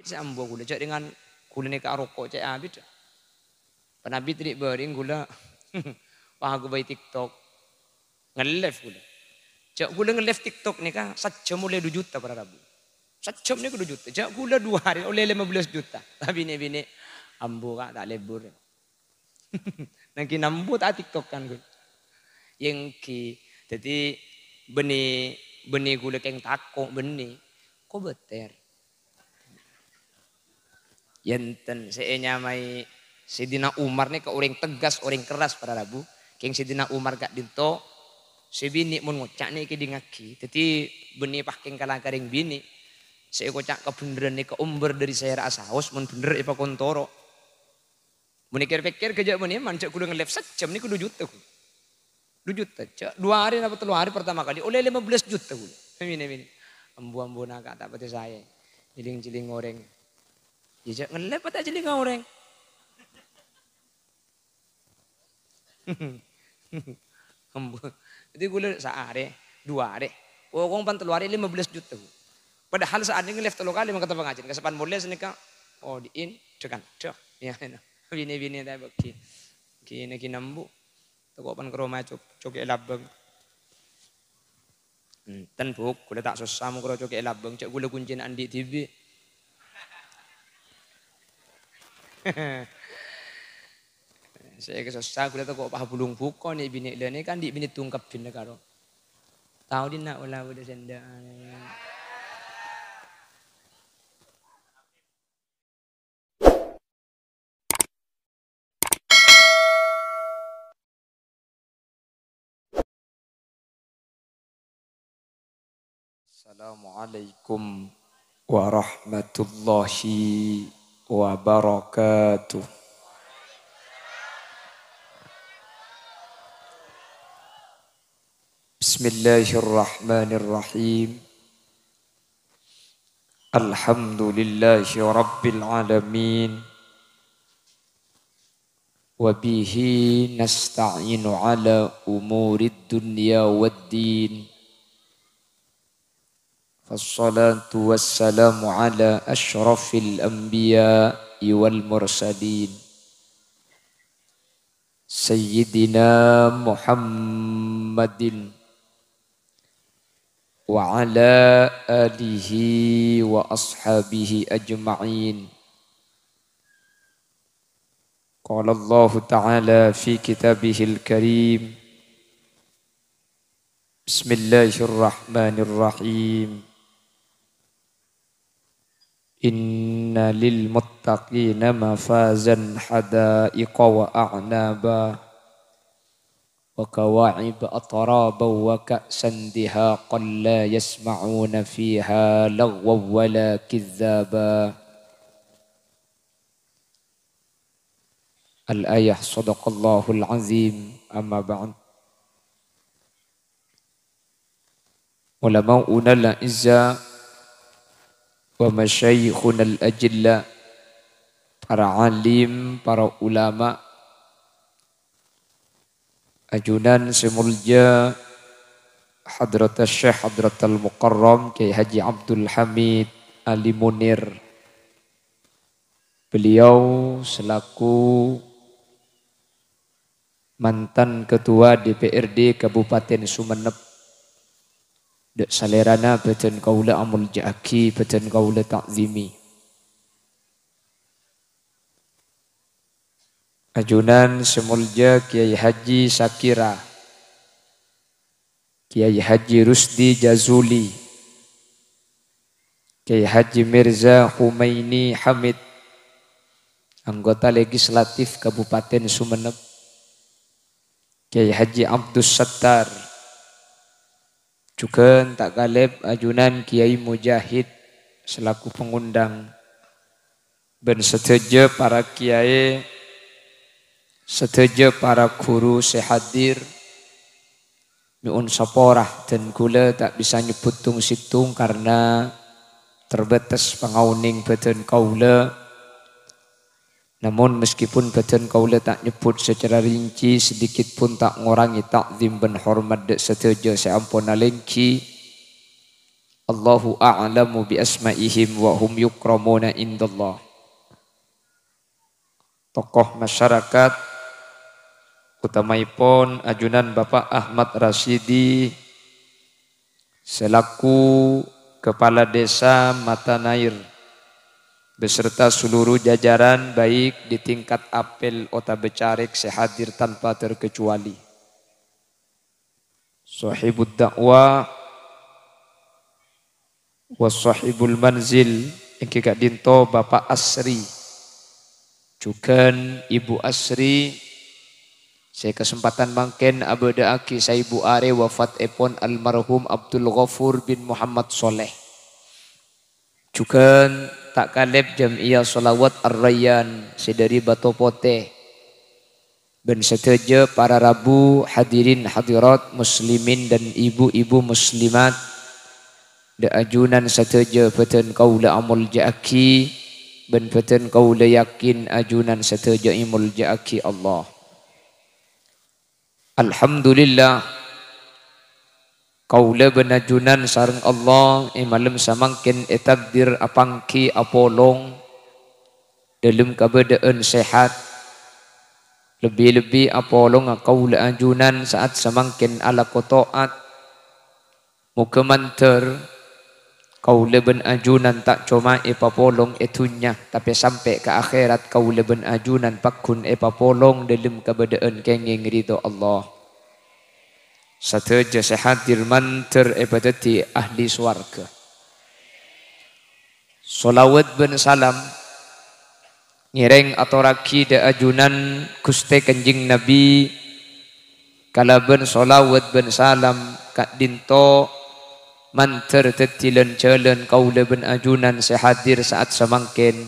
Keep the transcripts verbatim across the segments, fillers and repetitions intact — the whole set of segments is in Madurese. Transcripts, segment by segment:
Sè ambu ghulâ, jhâ' dengan ghulâ nèka aroko' cè' abit. Panabit ri' bâring ghulâ. Wah, aku bâi TikTok. Nge-live ghulâ. Jhâ' ghulâ nge-live TikTok nèka sajjhâm ollè du juta para rabu. Sajjhâm nèka du juta. Jhâ' ghulâ du arè ollè lèma bellâs juta. Tapi nè binè, "Ambu, Ka', ta' lebur." Nangkè nambu ta' TikTokan ghulâ. Yènggi. Dhâddhi bânnè, bânnè ghulâ kèng tako' bânnè. Kobâtèr. Yènten sè ènyamaè Sayyidina Umar nèka orèng tegas, orèng keras para rabu. Kèng Sayyidina Umar ka'dinto, sè binè' mon ngoca' nèka èdingngaghi. Dhâddhi bânnè pas kèng kala ka rèng binè'. Sè èkoca' kabhendherrân nèka ombâr dhâri sèra'a saos, mon bhendher èpakontoro'. Mon èkèr-pèkkèr ghâjâ' bânnè man jhâ' ghulâ nge-live sajjhâm nèka du juta ghulâ. Du juta, jhâ' du arè napa tello arè pertama kali ollè lèma bellâs juta ghulâ. Amin, amin. Ambu-ambuna Ka' ta' patè saè. Jhilling-jhilling orèng. Yâ, jhâ' nge-live ta' jhilling orèng. Ambu. Dhâddhi ghulâ saarè, du arè. Pokok pan tello arè lèma bellâs juta. Padahal saarè nge-live tello kalè mangkata pangajhiyân. Kasapan molè sanèka, oh, diin, dhekan, deh. Yâ, binè-binè ta' bâgi. Ghi-, nèka nambu. Tako' pan ka roma cok-, cokè' labâng. Enten, Bu', ghulâ ta' sossa mokoro cokè' labâng, jhâ' ghulâ kuncèna andi' dhibi'. Sè èkasossa ghulâ tako' pabulung buko nè' binè' lè nè' kan andi' binè' tungkep binè' karo. Tao dinna' ola bâdâ sèndhâ'ân. Assalamualaikum warahmatullahi wabarakatuh. Bismillahirrahmanirrahim. Alhamdulillahi rabbil alamin. Wa bihi nasta'inu ala umurid dunya wad din. Wassalatu wassalamu ala asyrafil anbiya'i wal mursalin. Sayyidina Muhammadin wa ala alihi wa ashabihi ajma'in. Qala Allahu ta'ala fi kitabihil karim. Bismillahirrahmanirrahim. Inna lil muttaqina mafazan hadaiqa wa a'naba wa kawa'iba atraba wa ka'san dihaqan la yasma'una fiha laghwan wa la kidzaba. Al-ayah, sadaqallahul azim, amma ba'd. Ulama'unal a'izza wa masyayikhunal ajilla, para alim, para ulama, ajunan sè molja, Hadratus Syekh Hadratal Mukarram Kiai Haji Abdul Hamid Ali Munir. Beliau selaku mantan Ketua D P R D Kabupaten Sumenep, dâ' salèrana bâdân kaulâ amolja'aghi, bâdân kaulâ ta'zimi. Ajunan sè molja Kiai Haji Sakira, Kiai Haji Rusdi Jazuli, Kiai Haji Mirza Humaini Hamid, anggota legislatif Kabupaten Sumenep, Kiai Haji Abdus Sattar, jhughân ta' kalèp ajunan Kiai Mujahid selaku pangondhâng, bân sadhâjâ para kiai, sadhâjâ para ghuru sè hadir, nyo'on sapora, dân kaulâ ta' bisa nyebbhut tong-sèttong karna terbatas pangaonèng bâdân kaulâ. Namun, meskipun bâdân kaulâ ta' nyebbhut secara rinci, sedikit pun ta' ngorangè ta'zim bân hormat dâ' sadhâjâ sè ampon alèngghi. Allahu a'lamu bi asma'ihim wa hum yukramuna indallah. Tokoh masyarakat, utamaèpon ajunan Bapak Ahmad Rasidi selaku Kepala Desa Matanair beserta seluruh jajaran, baik di tingkat apel otabâ carèk, sè hadir tanpa terkecuali. Sohibud da'wah wa sohibul manzil, èngghi ka'dinto Bapak Asri, jhughân Ibu Asri, sè kasempadhân mangkèn abâdâ'aghi saèbu arè wafatèpon almarhum Abdul Ghafur bin Muhammad Soleh. Jhughân ta' kalèp Jam'iyah Sholawat Ar-Rayyan sè dâri Bato Potè, bân sadhâjâ para rabu, hadirin hadirat, muslimin dan ibu-ibu muslimat. Dâ' ajunan sadhâjâ bâdhân kaulâ amolja'aghi, bân bâdhân kaulâ yakin ajunan sadhâjâ èmolja'aghi Allah. Alhamdulillah, kaulâ bân ajunan sareng Allah è malem samangkèn ètakdir apangghi apolong dâlem kabâdâ'ân sehat. Lebbi-lebbi apolonga kaulâ ajunan sa'at samangkèn alako to'at. Moghâ mandhâr kaulâ bân ajunan ta' coma èpapolong è dhunnya, tapè sampè' ka akhèrat kaulâ bân ajunan pagghun èpapolong dâlem kabâdâ'ân kèngèng ridho Allah. Sadhâjâ sè hadir mandhâr èpadhâddhi ahli sowarghâ. Sholawat bân salam ngèrèng atorraghi dâ' ajunan Ghustè Kanjeng Nabi, kalabân sholawat bân salam ka'dinto mandhâr dhâddhi lan-jhâlân kaulâ bân ajunan sè hadir sa'at samangkèn,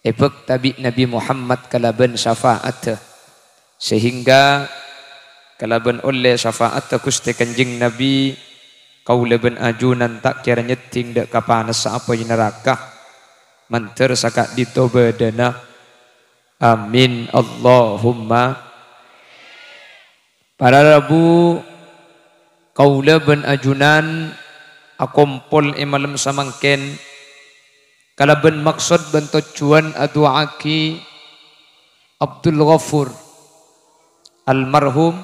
èbhâkta bi' Nabi Muhammad kalabân syafa'adhâ. Sehingga kalabân ollè syafa'adhâ Ghustè Kanjeng Nabi, kaulâ bân ajunan ta' kèra nyeddhing dâ' ka panassa apoy naraka, mandhâr saka'dinto bâdâna. Amin, Allahumma. Para rabu, kaulâ bân ajunan akompol è malem samangkèn kalabân maksod bân tojjhuwân adu'aaghi Abdul Ghafur, almarhum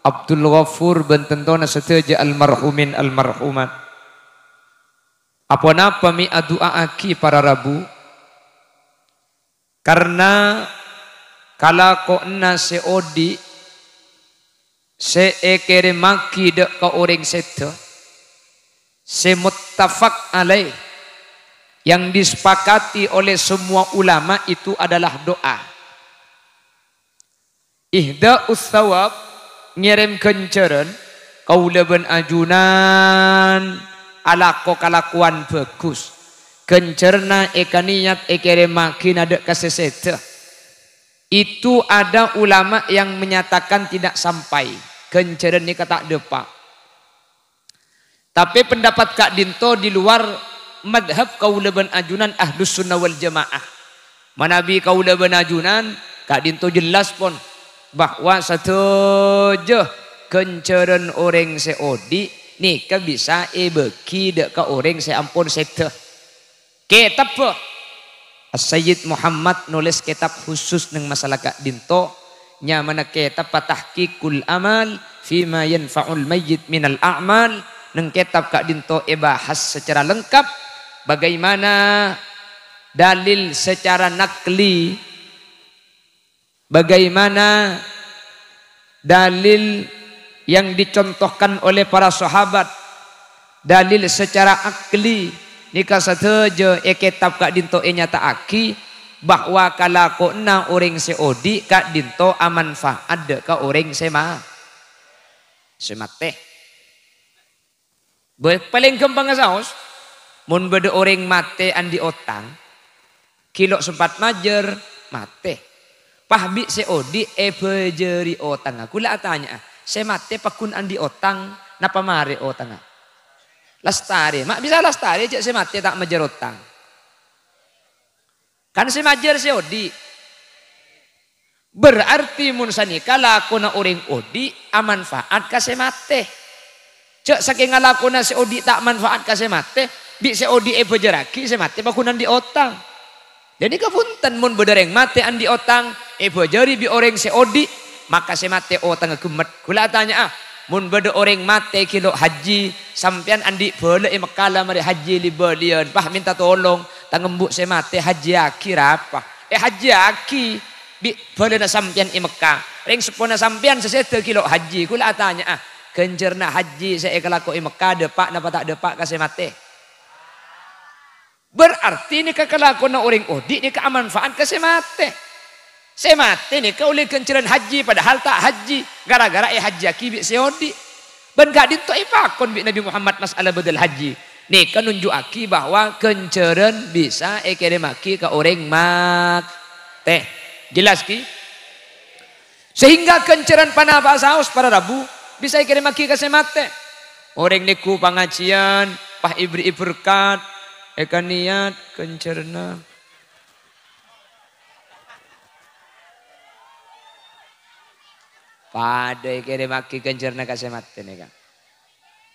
Abdul Ghafur bân tantona sadhâjâ almarhumin almarhumat. Aponapa mè' adu'aaghi para rabu? Karna kalakowanna sè odi' sè èkèrèmmaghi dâ' ka orèng sèdhâ, sè muttafaq alaih, yang disepakati oleh semua ulama itu adalah doa. Ihda'us thawab, ngèrèm ghânjhârân, kaulâ bân ajunan alako kalakowan bhâghus. Ghânjhârânna èkaniyat èkèrèmmaghi dâ' ka sè sèdhâ. Itu ada ulama yang menyatakan tidak sampai, ghânjhârân nèka ta' dâpa'. Tapè pendapat ka'dinto di luar madhab kaulâ bân ajunan Ahlus Sunnah wal Jamaah. Manabi kaulâ bân ajunan, ka'dinto jelas pon bahwa sadhâjâ ghânjhârân orèng sè odi' nèka bisa èbâghi dâ' ka orèng sè ampon sèdhâ. Kètabbhâ As-Sayyid Muhammad nolès kètab khusus neng masalah ka'dinto, nyamana kètab Tahqiqul Amal Fima Yanfa'ul Mayyit Minal A'mal. Neng kètab ka'dinto èbahas secara lengkap bagaimana dalil secara nakli, bagaimana dalil yang dicontohkan oleh para sahabat, dalil secara akli, nèka sadhâjâ è kètab ka'dinto ènyata'aghi bahwa kalakowanna orèng sè odi' ka'dinto amanfa'at dâ' ka orèng sè ma-, sè matè. Bâ-, palèng ghâmpangnga saos, mon bâdâ orèng matè andi' otang, ghi' lo' sempat majâr, matè. Pas bi' sè odi' èbâjâri otangnga. Kaulâ atanya'a, sè matè pagghun andi' otang, napa marè otangnga? Lastarè. Ma' bisa lastarè jhâ' sè matè ta' majâr otang. Kan sè majâr sè odi'. Berarti mon sanèka lakona orèng odi' amanfa'at ka sè matè. Jhâ' sakènga lakona sè odi' ta' manfaat ka sè matè, bi' sè odi' èbhâjârraghi sè matè paghun andi' otang. Dhâ' nèka bhunten, mon bâdâ rèng matè andi' otang, èbhâjâri bi' orèng sè odi', maka sè matè otangnga ghemmet. Kaulâ atanya'a, mon bâdâ orèng matè ghilo' hajji, sampèyan andi' bhâlâ è Mekka la marè hajji li-bâliyân, pas mènta tolong, tang embu' sè matè hajjiyaghi ra apa? Èhajjiyaghi bi' bhâlâna sampèyan è Mekka. Rèng seppona sampèyan sè sèdhâ ghilo' hajji, kaulâ atanya'a, ghânjhârânna hajji sè èkalakoè è Mekka dâpa' napa ta' dâpa' ka sè matè? Berarti nèka kalakowanna orèng odi' nèka amanfaat ka sè matè. Sè matè nèka ollè ghânjhârân hajji, padahal ta' hajji, ghârâ-ghârâ èhajjiyaghi bi' sè odi'. Bân ka'dinto èpakon bi' Nabi Muhammad mas'ala bâdâl hajji. Nèka nunju'aghi bahwa ghânjhârân bisa èkèrèmmaghi ka orèng matè. Jelas, ghi? Sehingga ghânjhârân panapa'a saos para rabu bisa èkèrèmmaghi ka sè matè. Orèng neggu' pangajiyân, pas èberri'i berkat, èkaniyat ghânjhârânna. Padâ èkèrèmmaghi ghânjhârânna ka sè matè nèka.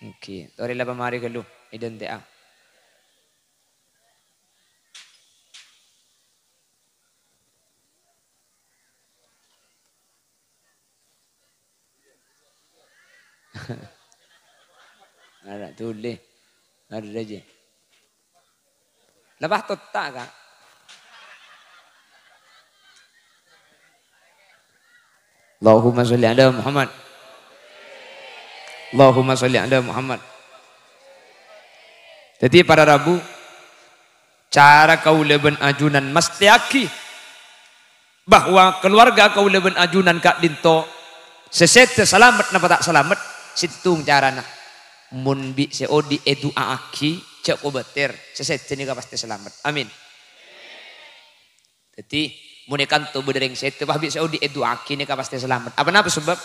Èngghi, torè la pamarè ghâllu, èdhânte'a. Ada tulis. Ada aja. Lepas totta, Kak. Allahumma sholli ala Muhammad. Allahumma sholli ala Muhammad. Dhâddhi, para rabu, cara kaulâ bân ajunan mastèyaghi bahwa kaluwarga kaulâ bân ajunan ka'dinto sè sèdhâ salamet napa ta' salamet, sèttong carana. Mon bi' sè odi' èdu'a'aghi, jhâ' kobâtèr, sè sèdhâ nèka pastè salamet. Amin. Dhâddhi, mon è kanto bâdâ rèng sèdhâ, wah, bi' sè odi' èdu'a'aghi nèka pastè salamet. Apa napa sabâb?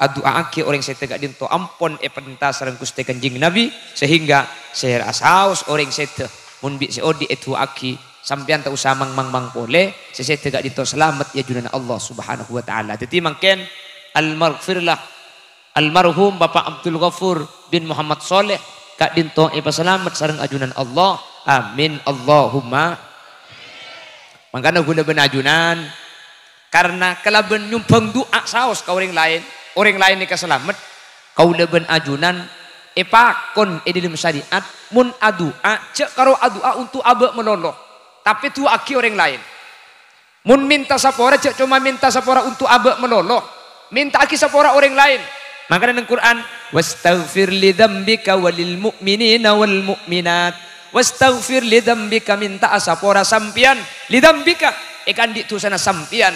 Adu'a'aghi orèng sèdhâ ka'dinto ampon èparènta sareng Ghustè Kanjeng Nabi, sehingga sè asaos orèng sèdhâ, mon bi' sè odi' èdu'a'aghi, sampèyan ta' osa mang-mang-mang polè, sè sèdhâ ka'dinto salamet è ajunanna Allah Subhanahu wa Ta'ala. Dhâddhi, mangkèn, al-maghfirlah Almarhum Bapak Abdul Ghafur bin Muhammad Saleh ka'dinto èpasalamet sareng ajunan Allah. Amin, Allahumma. Mangkana kaulâ bân ajunan, karna kalabân nyombhâng du'a saos ka orèng laèn, orèng laèn nèka salamet, kaulâ bân ajunan èpakon è dhâlem syariat, mon adu'a, jhâ' karo adu'a onto' abâ' malolo, tapè du'aaghi orèng laèn. Mon mènta sapora, jhâ' coma mènta sapora onto' abâ' malolo. Mènta'aghi sapora orèng laèn. Mangkana neng Qur'an, "Wastaghfir li dzambika walil mu'minina wal mu'minat." Wastaghfir li dzambika, mènta'a sapora sampèyan. Li dzambika, èkaandi' dusana sampèyan.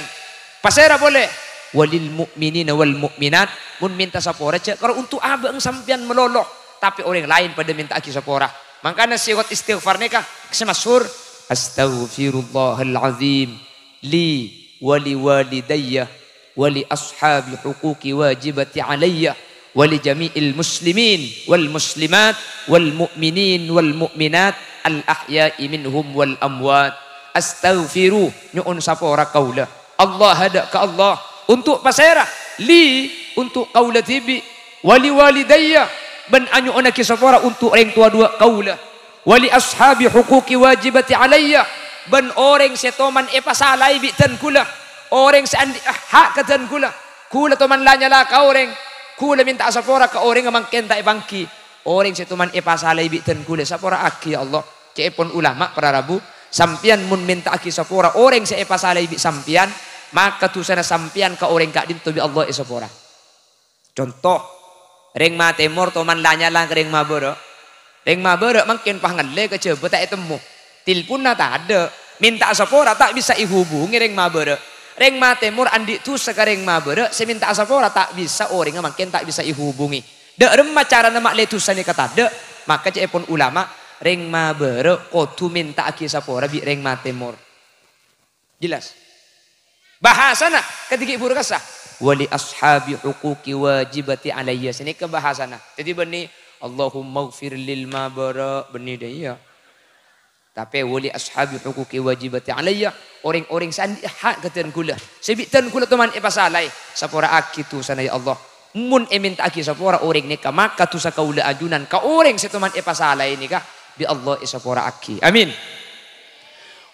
Pasèra polè? Walil mu'minina wal mu'minat. Mon mènta sapora, jhâ' karo onto' abâ'eng sampèyan malolo, tapè orèng laèn padâ mènta'aghi sapora. Mangkana sèyot istighfar nèka sè masyhur, "Astaghfirullahal azim." Li wa li walidayya wa li ashabi huquqi wajibati alayya wa li jami'il muslimin wal muslimat wal mu'minin wal mu'minat al ahya'i minhum wal amwat. Astaghfiru, nyo'on sapora kaulâ. Allah, dâ' ka Allah. Onto' pasèra? Li, onto' kaulâ dhibi'. Wa li walidayya, bân anyo'onnaghi sapora onto' rèng towa duwâ' kaulâ. Wa li ashabi huquqi wajibati alayya, bân orèng sè toman èpasalaè bi' dân kaulâ, orèng sè andi' ha' ka dân kaulâ. Kaulâ toman la nyala ka orèng, kaulâ mènta'a sapora ka orèngnga mangkèn ta' èpangghi. Orèng sè toman èpasalaè bi' dân kaulâ, sapora'aghi, ya Allah. Ca'èpon ulama para rabu, sampèyan mon mènta'aghi sapora orèng sè èpasalaè bi' sampèyan, maka dusana sampèyan ka orèng ka'dinto bi' Allah èsapora. Conto, rèng Matèmor toman la nyala ka rèng Mabârâ'. Rèng Mabârâ' mangkèn pas ngallè ka Jhâbâ ta' ètemmo. Tilponna tadâ'. Mènta'a sapora ta' bisa èhubungè rèng Mabârâ'. Rèng Matèmor andi' dusa ka rèng Mabârâ', sè mènta'a sapora ta' bisa, orèngnga mangkèn ta' bisa èhubungè. Dâ' remma carana ma'lè dusa nèka tadâ'? Maka ca'èpon ulama, rèng Mabârâ' kodhu mènta'aghi sapora bi' rèng Matèmor. Jelas? Bahasana, kadhi ghi' buru kassa. "Wa li ashabi huquqi wajibati alayya." Sanèka bahasana. Dhâddhi bânnè, "Allahummaghfir lil Mabârâ'." Bânnè dâ' iyâ. Tapè, "Wa li ashabi huquqi wajibati alayya." Orèng-orèng sè andi' ha' ka dân kaulâ. Sè bi' dân kaulâ toman èpasalaè. Sapora'aghi dusana, ya Allah. Mon èmènta'aghi sapora orèng nèka, maka dhusa kaulâ ajunan ka orèng sè toman èpasalaè nèka, bi' Allah èsapora'aghi. Amin.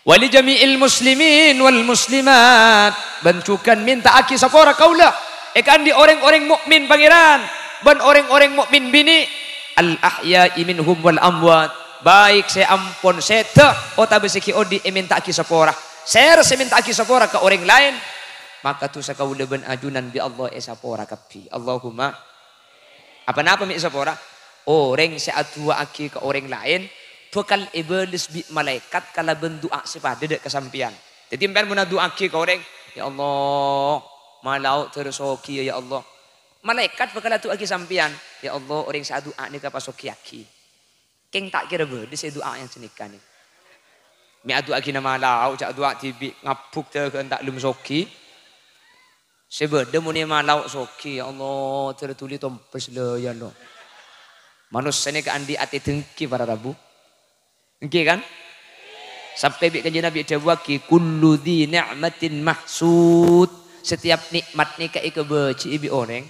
Wa li jami'il muslimin wal muslimat, bân jhughân mènta'aghi sapora kaulâ èkaandi' orèng-orèng mukmin Pangèran bân orèng-orèng mukmin binè', al ahya'i minhum wal amwat, baik sè ampon sèdhâ otabâ sè ghi' odi' èmènta'aghi sapora. Sèra sè mènta'aghi sapora ka orèng laèn, maka dhusa kaulâ bân ajunan bi' Allah èsapora kabbhi. Allahumma. Apa-napa mè' sapora? Orèng sè adu'a'aghi ka orèng laèn bhâkal èbâles bi' malaèkat kalabân du'a sè padâ dâ' ka sampèyan. Dhâddhi, sampèyan mon adu'a'aghi ka orèng, "Ya Allah, malao dârâ soghi, ya Allah." Malaèkat bhâkal adu'a'aghi sampèyan, "Ya Allah, orèng sè adu'a nèka pasoghi'aghi." Kèng ta' kèra bâdâ sè du'a yang sanèka nè. Mè' adu'aghina malao, jhâ' adu'a dhibi' ngabbhuk dâghân ta' lem soghi. Sè bâdâ monè malao soghi, ya Allah, dârâ dhuli tompes la, ya Allah. Manossa nèka andi' atè dengki para rabu. Èngghi kan? Sampè' bi' Kanjeng Nabi èdhâbuwaghi, "Kullu dzi ni'matin mahsud." Setiap nikmat nèka èkabâji'i bi' orèng.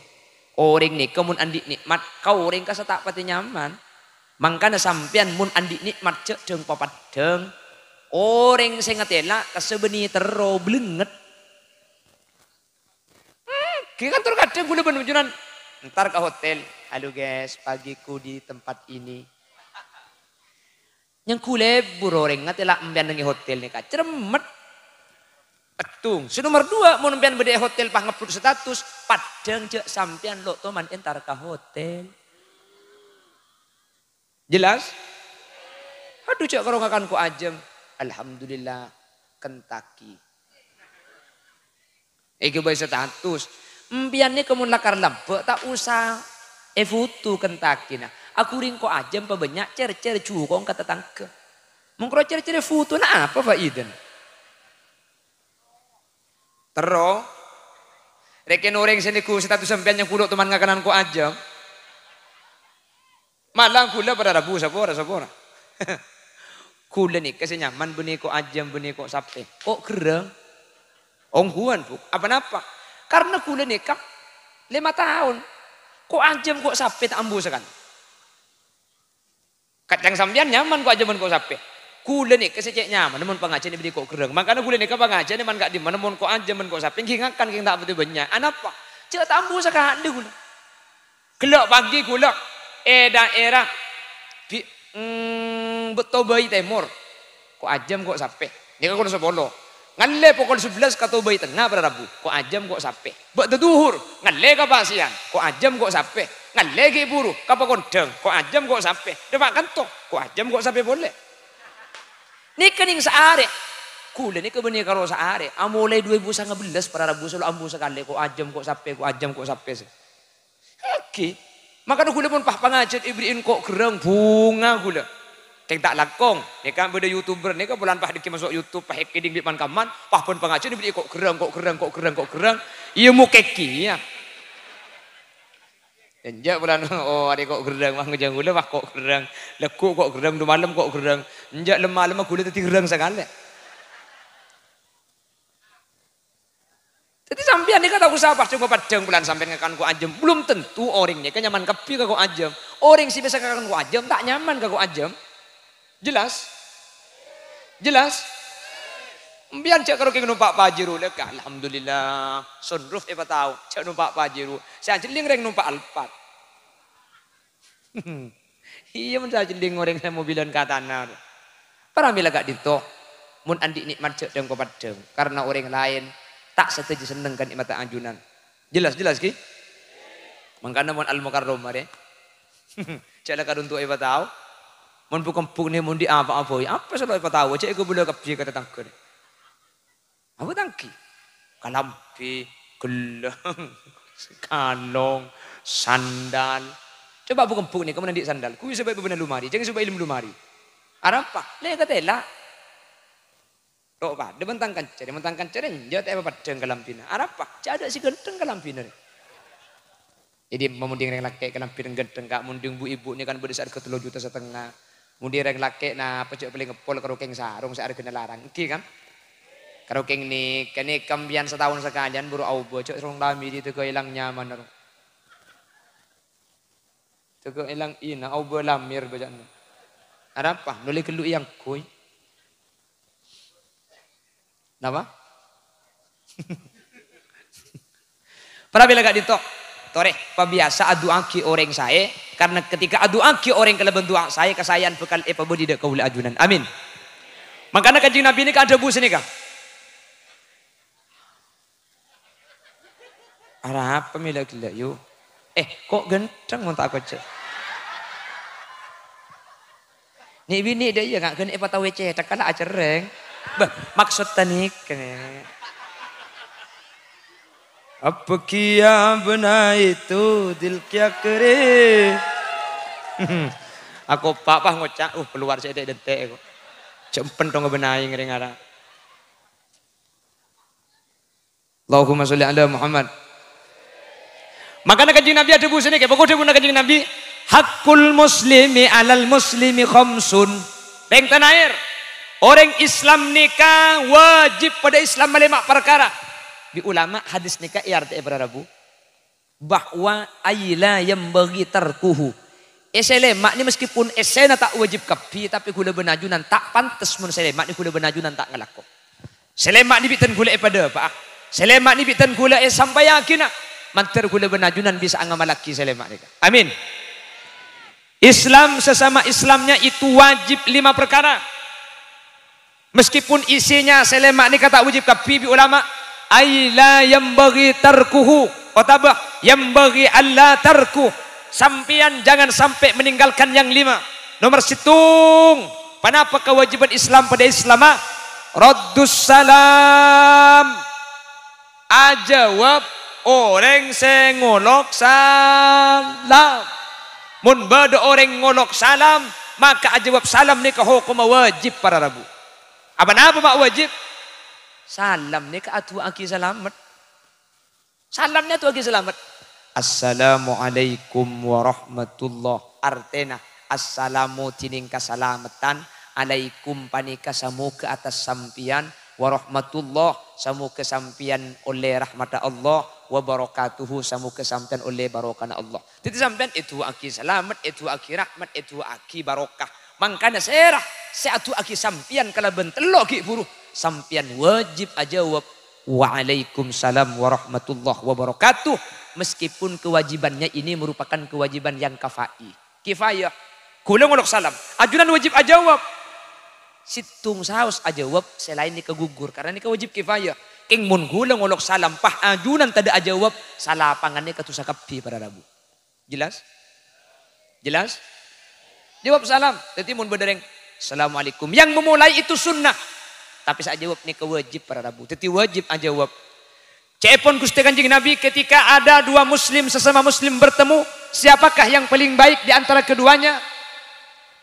Orèng nèka mon andi' nikmat, ka orèng kassa ta' patè nyaman. Mangkana sampèyan mon andi' nikmat jhâ' dhâng-papaddhâng. Orèng sè ngatèla' kassa bânnè terro blengnget. Hmm, ghi' kantor kadhâng kaulâ bân ajunan. Entar ka hotel. "Halo guys, pagiku di tempat ini." Nyangghu lebur orèng ngatèla' empèyan neng è hotel nèka. Ceremmet. Pettung. Sè nomer dua, mon empèyan bâdâ è hotel pas ngeblud status, paddhâng jhâ' sampèyan lo' toman entar ka hotel. Jelas? Adu jhâ' karo ngakan ko' ajâm. Alhamdulillah, Kentucky. Èghâbây status. Empèyan nèka mon lakar lambâ' ta' osa èfoto Kentucky-na. Aghuring ko' ajâm pabânnya' cèr-cèr jukong ka tatangghâ. Mon karo cèr-cèr èfoto, na apa faidana? Terro, rèken orèng sè neggu' status sampèyan nyangghul toman ngakanan ko' ajâm. Malang ghulâ para rabu, sapora, sapora. Ghulâ nèka sè nyaman bânnè ko' ajâm, bânnè ko' sapè. Ko' gherrâng. Ongghuwân, Bu. Apa-napa? Karna ghulâ nèka lèma taon. Ko' ajâm, ko' sapè ta' ambu sakalè. Kadhâng sampèyan nyaman ko' ajâm bân ko' sapè. Ghulâ nèka sè cè' nyamanna mon pangajiyân èbâdhi ko' gherrâng. Mangkana ghulâ nèka pangajiyân è man ka'dhimmana mon ko' ajâm bân ko' sapè èngghi ngakan kèng ta' patè bânnya'. Anapa? Jhâ' ta' ambu sakalè ghulâ. Ghellâ' pagi ghulâ è daerah bi-, mm, Tobai Tèmor. Ko' ajâm, ko' sapè. Nèka pokol sapolo. Ngallè pokol sabellâs ka Tobai Tengnga para rabu. Ko' ajâm, ko' sapè. Bâ'da dhuhur. Ngallè ka Pasèyan. Ko' ajâm, ko' sapè. Ngallè ghi' buru. Ka Pakondhâng. Ko' ajâm, ko' sapè. Dâpa' kanto. Ko' ajâm, ko' sapè polè. Nèka nèng saarè. Ghulâ nèka bânnè karo saarè. Amolaè dhu èbu sanga bellâs para rabu sè lo' ambu sakalè. Ko' ajâm, ko' sapè. Ko' ajâm, ko' sapè sè. Èngghi. Mangkana ghulâ mon pas pangajiyân èbherri'in ko' gherrâng bhunga ghulâ. Kèng ta' langkong. Nèka bâdâ YouTuber nèka bulân pas dhâggi' maso' YouTube, pas èkèdhing bi' pan-kamman, pas bân pangajiyân èbherri'i ko' gherrâng, ko' gherrâng, ko' gherrâng, ko' gherrâng. Iyâ mokèghi, yâ. Enjâ' bulân, oh, arè ko' gherrâng, pas ngajhâng ghulâ, pas ko' gherrâng. Lagghu' ko' gherrâng, dhu malem ko' gherrâng. Enjâ' lem-malemma ghulâ dhâddhi gherrâng sakalè. Dhâddhi sampèyan nèka ta' osa paddhâng-papaddhâng bulân sampèyan ngakan ko' ajâm. Belum tentu orèng nèka nyaman kabbhi ka ko' ajâm. Orèng sè biyasa ngakan ko' ajâm ta' nyaman ka ko' ajâm. Jelas? Jelas? Sampèyan jhâ' karo kèng nompa' Pajero lè, ka, alhamdulillah, sunroof èpatao, jhâ' nompa' Pajero. Sè ajhelling rèng nompa' Alphard. Iyâ, mon sè ajhelling orèng sè mobilan ka tana. Para mèla ka'dinto, mon andi' nè'mat jhâ' dhâng-papaddhâng, karna orèng laèn ta' sadhâjâ senneng ka nè'matta ajunan. Jelas, jelas, ghi? Mangkana mon Al-Mukarramah rè, jhâ' la karuntu'è patao. Mon bu-kembu nè mon dhi' apa'a bhâi, apa sè lo' èpatao, jhâ' èkabâlâ kabbhi ka tatangghâ rè. Apa ta' èngghi? Kalambhi, ghellâng, kalong, sandal. Coba bu-kembu nèka mon andi' sandal. Ghuy sè bâ' bâbâna lomari, jhâng sè bâ' è lem lomari. Arapa? Lè katèla. Ro' padâ bân tang kancana, mon tang kancana enjâ' ta' èpapaddhâng kalambhina. Arapa? Jhâ' adâ' sè ghântheng kalambhina rè. Jadi, mamondhing rèng lakè' kalambhina ghântheng, Ka', mondhing bu-ibu nè kan bâdâ sè arghâ tello juta satengnga. Mondhing rèng lakè' napa jhâ' palèng eppol karo kèng sarong sè arghâna larang, èngghi kan? Karo kèng nè, kènè' kampèyan sataon sakalèyan buru aobâ, jhâ' sarong lamidi tèghâ èlang nyamanna, ro. Jaga èlang ina, aobâ lamèr bâca'na. Arapa? Nolè ghâllu èangghuy. Napa? Para bilâ ka'dinto, torè, pabiyasa adu'aaghi orèng saè, karna ketika adu'aaghi orèng kalabân du'a saè, kasaèyan bhâkal èpabâdhi dâ' kaulâ ajunan. Amin. Mangkana Kanjeng Nabi nèka adhâbu sanèka. Arapa mè la ghellâ', yu? Eh, ko' ghântheng mon ta' kocè'. Nè' binè' dâ' iyâ, nga' ghân èpatawè cèthak kala acerrèng. Bâh, maksod taniken. Abghiyâ bânaitu dil kiyakri. Ako papa ngoca', uh, keluar sè dântè' ko'. Jempen dong bânai ngereng ara. Allahumma sholli ala Muhammad. Mangkana Kanjeng Nabi adhâbu sanèka, pokok dhâbuna Kanjeng Nabi, "Haqqul muslimi alal muslimi khamsun." Rèng tanaèr, orèng Islam nèka wajib padâ Islam malèma' parkara. Bi' ulama hadis nèka èartè'è para rabu, bahwa ay la yanbaghi tarkuhu. Èssè lèma' nè meskipun èssèna ta' wajib kabbhi, tapè ghulâ bân ajunan ta' pantes mon sè lèma' nè ghulâ bân ajunan ta' ngalako. Sè lèma' nè bi' dân ghulâ èpadâpa'a. Sè lèma' nè bi' dân ghulâ èsampayaghinâ. Mandhâr ghulâ bân ajunan bisa'a ngamallaghi sè lèma' nèka. Amin. Islam sesama Islamnya itu wajib lima perkara. Meskipun isinya sè lèma' nèka ta' wajib kabbhi bi' ulama, ay la yanbaghi tarkuhu, otabâ yanbaghi alla tarkuh. Sampèyan jangan sampè' meninggalkan yang lima. Nomor sèttong, ponapa kewajiban Islam padâ Islama? Raddus salam. Ajâwâb orèng sè ngolok salam. Mon bâdâ orèng ngolok salam, maka ajâwâb salam nèka hokomma wajib para rabu. Apa napa ma' wajib? Salam nèka adu'aaghi salamet. Salam nèka adu'aaghi salamet. "Assalamualaikum warahmatullah." Artèna, "Assalamu dhinèng kasalameddhân, alaikum panèka samoghâ attas sampèyan, warahmatullah, samoghâ sampèyan ollè rahmatta Allah, wabarakatuhu, samoghâ sampèyan ollè barokana Allah." Dhâddhi sampèyan èdu'aaghi salamet, èdu'aaghi rahmat, èdu'aaghi barokah. Mangkana sèra sè adu'aaghi sampèyan kalabân tello' ghi' bhuru, sampèyan wajib ajâwâb, "Waalaikumsalam warahmatullahi wabarakatuh." Meskipun kewajibannya ini merupakan kewajiban yang kafai. Kifayah. Ghulâ ngolok salam. Ajunan wajib ajâwâb. Sèttong saos ajâwâb, sè laèn nèka gugur. Karna nèka wajib kifayah. Kèng mon ghulâ ngolok salam, pas ajunan tadâ' ajâwâb, salapangan nèka dhusa kabbhi para rabu. Jelas? Jelas? Jawab salam. Dhâddhi mon bâdâ rèng, "Assalamualaikum." Yang memulai itu sunnah. Tapè sè ajâwâb nèka wajib para rabu. Dhâddhi wajib ajâwâb. Ca'èpon Ghustè Kanjeng Nabi, "Ketika ada dua muslim, sesama muslim bertemu, siapakah yang paling baik di antara keduanya?"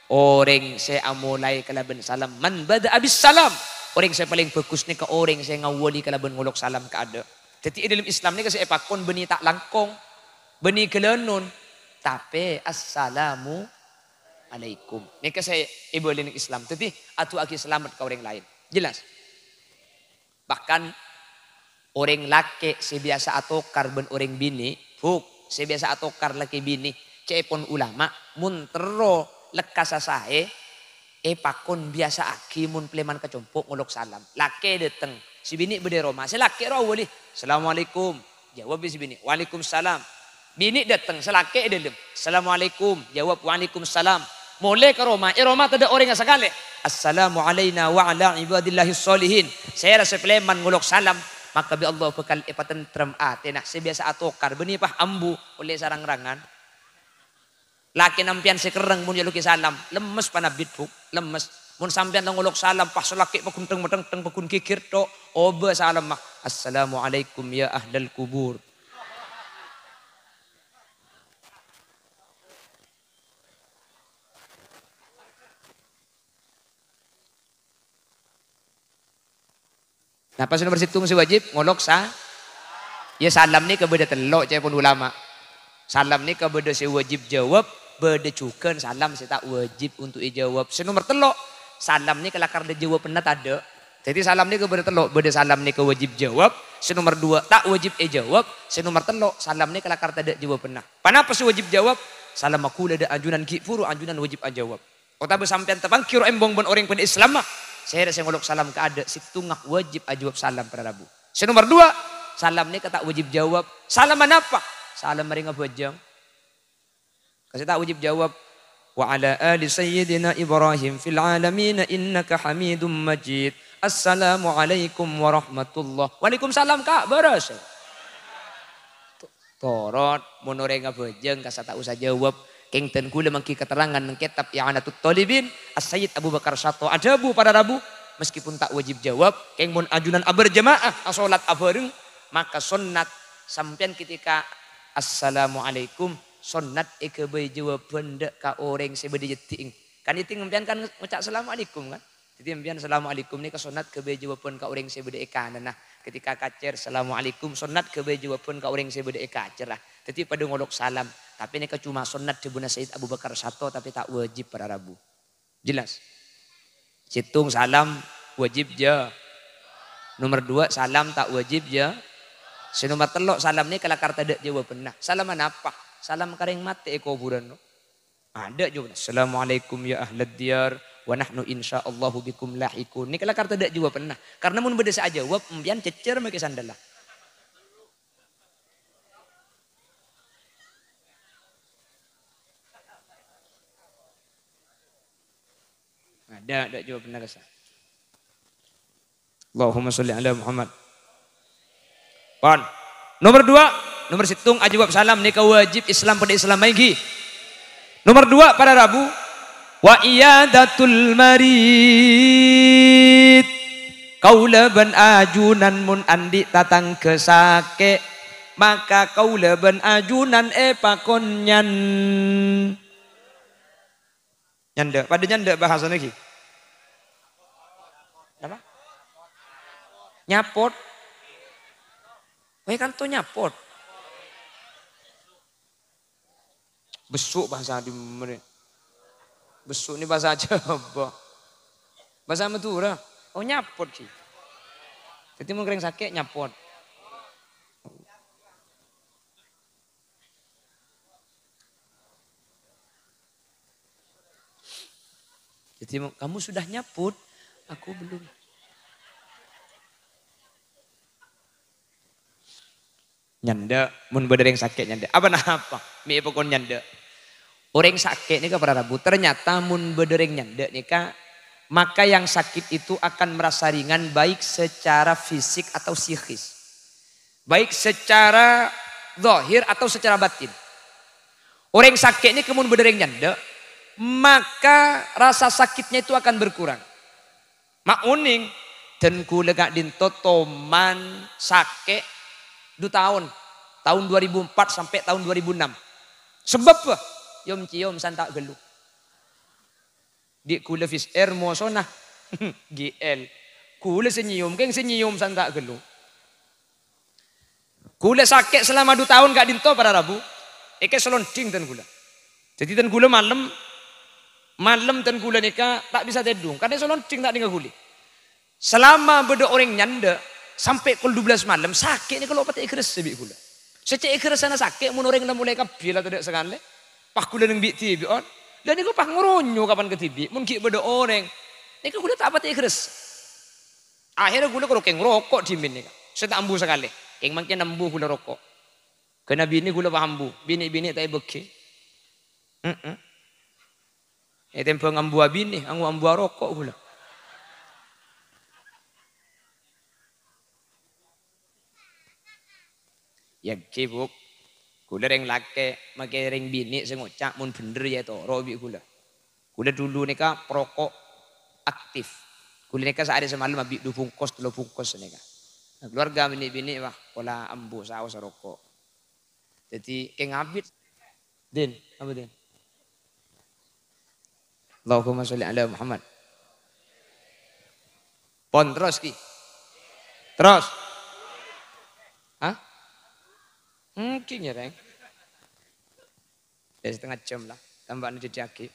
Orèng sè amolaè kalabân salam. "Man bada'a bis salam." Orèng sè palèng bhâghus nèka orèng sè ngawali kalabân ngolok salam kaadâ'. Dhâddhi è dhâlem Islam nèka sè èpakon bânnè ta' langkong, bânnè ghâlânon, tapè, "Assalamu alaikum." Nèka sè èbâli neng Islam. Dhâddhi, adu'aaghi salamet ka orèng laèn. Jelas? Bahkan, orèng lakè' sè biyasa atokar bân orèng binè', Bu', sè biyasa atokar lakè binè', ca'èpon ulama, mon terro lekkasa saè, èpakon biyasa'aghi mon palèman ka compo' ngolok salam. Lakè dâteng, sè binè' bâdâ è roma, sè lakè' ro awali, "Assalamualaikum." Jawab bi' sè binè', "Waalaikumsalam." Binè' dâteng, sè lakè' è dhâlem, "Assalamualaikum." Jawab, "Waalaikumsalam." Molè ka roma, è roma tadâ' orèngnga sakalè. "Assalamu alaina wa ala ibadillahis shalihin." Sèra sè palèman ngolok salam, maka bi' Allah bhâkal èpatentrem atèna. Sè biyasa atokar, bânnè pas ambu, ollè sarang-rangan. Lakèna sampèyan sè kerrèng mon èolokè salam, lemmes panabit, Bu', lemmes. Mon sampèyan la ngolok salam, pas sè lakè' paghun teng-mateng, teng paghun ghighir, tho', obâ salamma, "Assalamualaikum ya ahlal kubur." Napa sè nomer sèttong sè wajib? Ngolok sa-, ya, salam nèka bâdâ tello', ca'èpon ulama. Salam nèka bâdâ sè wajib jawab, bâdâ jhughân salam sè ta' wajib untuk èjawab. Sè nomer tello', salam nèka lakar tadâ' jawabanna tadâ'. Dhâddhi salam nèka bâdâ tello', bâdâ salam nèka wajib jawab, sè nomer duwâ' ta' wajib èjawab, sè nomer tello' salam nèka lakar tadâ' jawabanna. Ponapa sè wajib jawab? Salamma kaulâ dâ' ajunan ghi' bhuru ajunan wajib ajâwâb. Otabâ sampèyan tapangghi rowa embong bân orèng padâ Islamma, sèra sè ngolok salam kaadâ', sèttonga wajib ajâwâb salam para rabu. Sè nomer duwâ', salam nèka ta' wajib jâwâb. Salamma napa? Salamma rèng abhâjâng. Kasè ta' wajib jâwâb. "Wa ala ali sayyidina Ibrahim fil alamina innaka hamidum majid. Assalamualaikum warahmatullah." "Waalaikumsalam, Ka'. Bârâs." Torot, mon orèng abhâjâng kassa' ta' osa jâwâb. Kèng dân kaulâ mangghi katerrangan neng kètab I'anatut Thalibin, As-Sayyid Abu Bakar Syato adhâbu para rabu, meskipun ta' wajib jâwâb, kèng mon ajunan aberjamaah, asolat abhâreng, maka sonnat sampèyan ketika "Assalamualaikum", sonnat èghâbây jâwâbhân dâ' ka orèng sè bâdâ è dâddhi'eng. Kan èdhing sampèyan kan ngoca' "Assalamualaikum", kan? Dhâddhi, sampèyan "Assalamualaikum" nèka sonnat ghâbây jâwâbhân ka orèng sè bâdâ è kananna. Ketika kacèr "Assalamualaikum", sonnat ghâbây jâwâbhân ka orèng sè bâdâ è kacèra. Dhâddhi, padâ ngolok salam. Tapè nèka coma sonnat dhâbuna Sayyid Abu Bakar Syato, tapè ta' wajib para rabu. Jelas? Sèttong, salam wajib jâ-, nomer duwâ', salam ta' wajib jâ-, sè nomer tello', salam nèka lakar tadâ' jâwâbhânna. Salamma napa? Salam ka rèng matè è kobhurân, no? Adâ' jâwâbhânna, "Assalamualaikum ya ahlad diyar, wa nahnu insyaallahu bikum lahiqun." Nèka lakar tadâ' jâwâbhânna. Karna mon bâdâ sè ajâwâb, empèyan cècèr makè sandalla. Adâ', adâ' jâwâbhânna kassa'. Allahumma sholli ala Muhammad. Pon. Nomer duwâ', nomer sèttong ajâwâb salam nèka wajib Islam padâ Islam maènggi. Nomer duwâ', para rabu, wa iyadatul marid. Kaulâ bân ajunan mon andi' tatangghâ sakè', maka kaulâ bân ajunan èpakon nyan-, Nyandhâ', padâ nyandhâ' bhâsana ghi. Napa? Nyapot. Wè, kanto nyapot. Besso' bhâsa dimma rè? Besso' nè bhâsa Jhâbâ. Bhâsa Madhurâ. Oh, nyapot ghi. Dhâddhi mon orèng sakè' nyapot. Jadi, "Kamu sudah nyaput? Aku belum." Nyandhâ', mon bâdâ rèng sakè' nyandhâ'. Apa napa? Mè' èpakon nyandhâ'. Orèng sakè' nèka para rabu, ternyata mon bâdâ rèng nyandhâ' nèka, maka yang sakit itu akan merasa ringan baik secara fisik atau psikis. Baik secara zahir atau secara batin. Orèng sakè' nèka mon bâdâ rèng nyandhâ', maka rasa sakitnya itu akan berkurang. Ma' onèng, dân kaulâ ka'dinto toman sakè' du taon, taon dua ribu empat sampai taon dua ribu enam. Sabâbbhâ? Yom-ciyom santa' ghâllu. Dhi' kaulâ Wizz Air mosona G L. Kaulâ sè nyèyom, kèng sè nyèyom santa' ghâllu. Kaulâ sakè' salama du taon ka'dinto para rabu, èkè salondhing dân kaulâ. Dhâddhi dân kaulâ malem, malem dân kaulâ nèka ta' bisa tèdung, karna salondhing ta' nènga ghuli. Salama bâdâ orèng nyandhâ', sampè' kol dua belas malem, sakè' nèka lo' patè èghâressa bi' kaulâ. Sè cè' èghâressana sakè' mon orèng la molaè kabbhi la tadâ' sakalè. Pas kaulâ neng bi'-dhibi'ân, la nèko pas ngoronyo kapan kadhibi', mon ghi' bâdâ orèng. Nèka kaulâ ta' patè èghâressa. Akhèrra kaulâ karo kèng roko' dhimèn nèka. Sè ta' ambu sakalè. Kèng mangkèn ambu kaulâ roko'. Ghâna binè kaulâ pas ambu. Binè-binè ta' èbâghi. Heeh. Ètèmbhâng ambuwâ binè, ango ambuwâ roko' kaulâ. Yâ, ghi, Bu'. Kaulâ rèng lakè', makè rèng binè' sè ngoca' mon bhendher yâ ètoro' bi' kaulâ. Kaulâ dulu nèka perokok aktif. Kaulâ nèka saarè samalem abi' du bungkos, tello bungkos nèka. Nah, keluarga binè'-binè', wah, pola ambu saos roko'. Dhâddhi, kèng abit. Din, apa, Din? Allahumma sholli ala Muhammad. Pon terros, Ki. Terros. Hah? Mungkin ya, Reng. Ya, setengah jam lah. Tambah nanti diagi.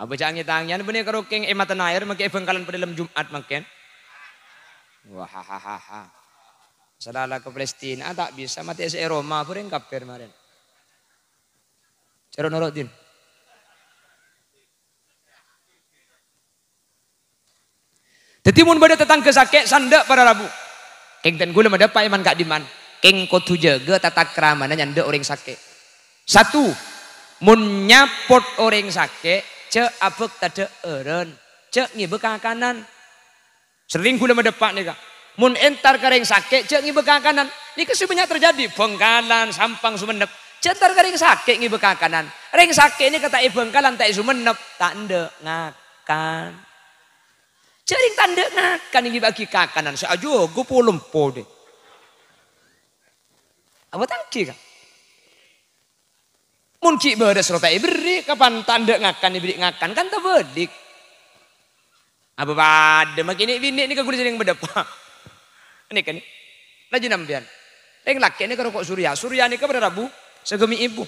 Apa jâ' ngètangè, bânnè karo kèng è Maten Aèr, mangkè è Bhângkalan padâ lem Jum'at mangkèn. Wahahaha. Salala ka Palestina, ta' bisa matè sè è Roma, bhâreng kabbhi marèn. Coro' noro', Din. Dhâddhi mon bâdâ tatangghâ sakè', sandhâ' para rabu. Kèng ten ghulâ madâpa' è man-ka'dimman. Kèng kodhu jâgâ tatakramana nyandhâ' orèng sakè'. Satu, mon nyapot orèng sakè', jhâ' abhâkta dhâ'ârân, jhâ' ngèbâ kakanan. Serrèng ghulâ madâpa' nèka. Mon entar ka rèng sakè', jhâ' ngèbâ kakanan. Nèka sè bânnya' terjadi. Bhângkalan, Sampang, Songennep. Jhâ' entar ka rèng sakè' ngèbâ kakanan. Rèng sakè' nèka ta' è Bhângkalan, ta' è Songennep, ta' endâ' ngakan. Jhâ' rèng ta' endâ' ngakan ngèbâ'aghi kakanan. Sè ajâgâ polem podâ. Apa tanggi, Ka'? Mon ghi' bârâs rowa ta' èberri', kapan ta' endâ' ngakan èberri' ngakan, kan tabâlik. Apa padâ makè nè'-binè' nèka ghulâ sè rèng madâpa'. Nèka nè. Rajin sampèyan. Rèng lakè' nèka roko' Surya. Surya nèka para rabu sagâmè' èbu.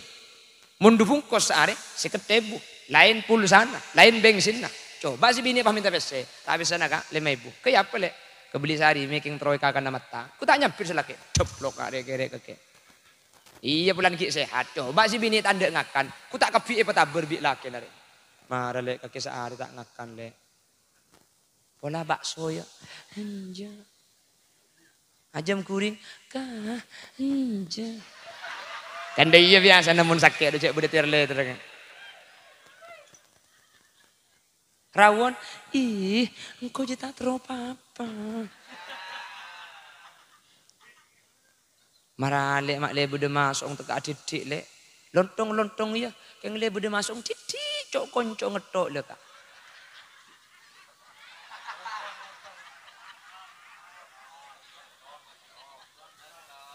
Mon du bungkos saarè, sèket èbu. Laèn pulsana, laèn bengsinna. Coba sè binè' pas mènta pèssè. Ta' pèssèna, Ka', lèma èbu. Kèya apa, Lè'? Kabelli sari mèkèng terro è kakana matta. Ku ta' nyabbhir sè lakè'. Dheblok ka' rè-kèrè' kakè. Iyâ, polana ghi' sehat. Coba sè binè' ta' endâ' ngakan. Ku ta' kabbhi èpatabâr bi' lakèna rè. Mara, Lè', kakè saarè ta' ngakan, Lè'. Pola bakso, yâ. Enjâ'. Ajâm ghuring. Ka, enjâ'. Kan dâ' iyâ biyasana mon sakè' dâ' jhâ' bâdâ ter-lèter. Rawon. Ih, engko' jhâ' ta' terro pa-apa. Mara, Lè', ma' lè' bâdâ maso'ong tekka' dhiddhi', Lè'. Lontong-lontong, iyâ. Kèng lè' bâdâ maso'ong dhiddhi', co'-konco' ngetto', Lè', Ka'.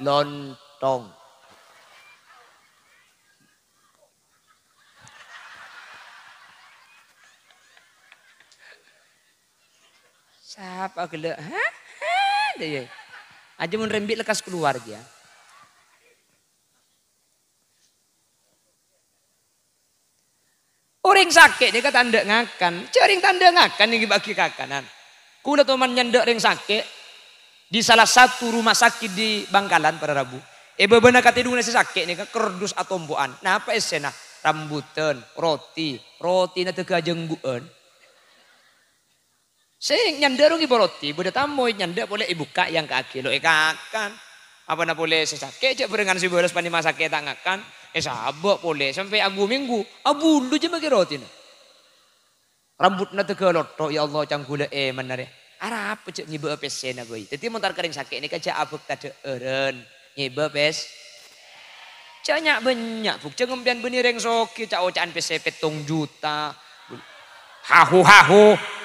Lontong. Sapa ghellâ'? Hah? Hah? Dâ' iyâ. Ajâ mon rembi' lekkas kalowar, jiyâ. Orèng sakè' nèka ta' endâ' ngakan. Jhâ' rèng ta' endâ' ngakan ngèbâ'aghi kakanan. Kaulâ toman nyandhâ' rèng sakè' di salah satu rumah sakit di Bangkalan, para rabu. È bâbâna katèdunganna sè sakè' nèka kardus atompo'an. Napa essèna? Rambutan, roti. Rotina dâgâ ajânggu'ân. Sè nyandhâ' rowa ngèbâ roti, bâdâ tamoy nyandhâ' polè èbukka' èangka'aghi, lo' èkakan. Apana polè sè sakè', jhâ' bhârengan sè bârâs panèma sakè' ta' ngakan, èsabâ' polè sampè' agu-mènggu, abulu jhâ' makè rotina. Rambutna dâgâ lotto', ya Allah, canggulâ èman arè. Arapa jhâ' ngèbâ'â pèssèna bhâi. Dhâddhi mon tar-, ka rèng sakè' nèka jhâ' abhâkta dhâ'ârân, ngèbâ pès-, jhâ' nya'-bânnya', Bu'. Jhâ' ngampèyan bânnè rèng soghi ca'-oca'an pèssè pèttong juta. Hahu-hahu.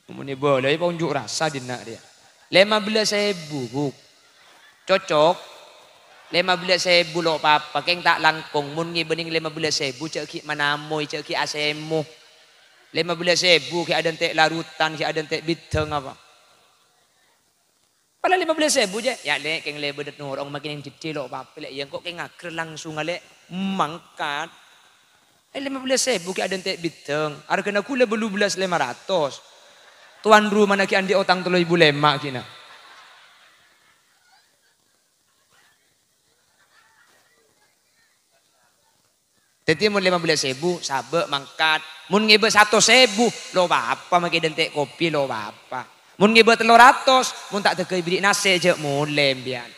Mon èbâlâi paonjhu' rassa dinna' rèya. Lèma bellâs èbu, Bu'. Cocok? Lèma bellâs èbu lo' pa-apa, kèng ta' langkong. Mon ngèbâ nèng lèma bellâs èbu, jhâ' ghi' manamoy, jhâ' ghi' asèmo. Lèma bellâs èbu ghi' adânte' larutan, ghi' adânte' bidâng apa. Padahal lèma bellâs èbu jiyâ. Yâ, Lè', kèng lè' bâdâ noro'ong makè nèng dhiddhi lo' pa-apa, Lè'. Yâ, engko' kèng ngaghâr langsung, Lè'. Mangkat. Eh, lèma bellâs èbu ghi' adânte' bidâng. Arghâna ghulâ bâllu bellâs lèma ratos. Towan rumana ghi' andi' otang tello èbu lèma' ghi'na. Dhâddhi, mon lèma bellâs èbu, sabâ' mangkat. Mon ngèbâ satos èbu, lo' pa-apa, makè dânte' kopi, lo' pa-apa. Mon ngèbâ tello ratos, mon ta' dâgâ èberri' nasè', jhâ' molè, empèyan.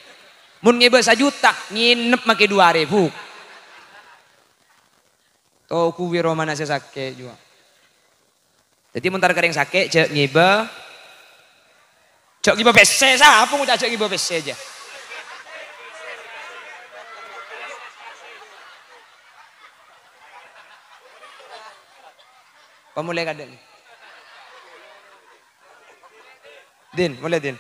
Mon ngèbâ sajuta, ngènep makè du arè, Bu'. Toghu bi' romana sè sakè', juwâ. Dhâddhi, mon tar-, ka rèng sakè', jhâ' ngèbâ. Jhâ' ngèbâ pèssè, sapa ngoca' jhâ' ngèbâ pèssè, jhâ'? Pamolè kadhâ' nè. Din, molè, Din.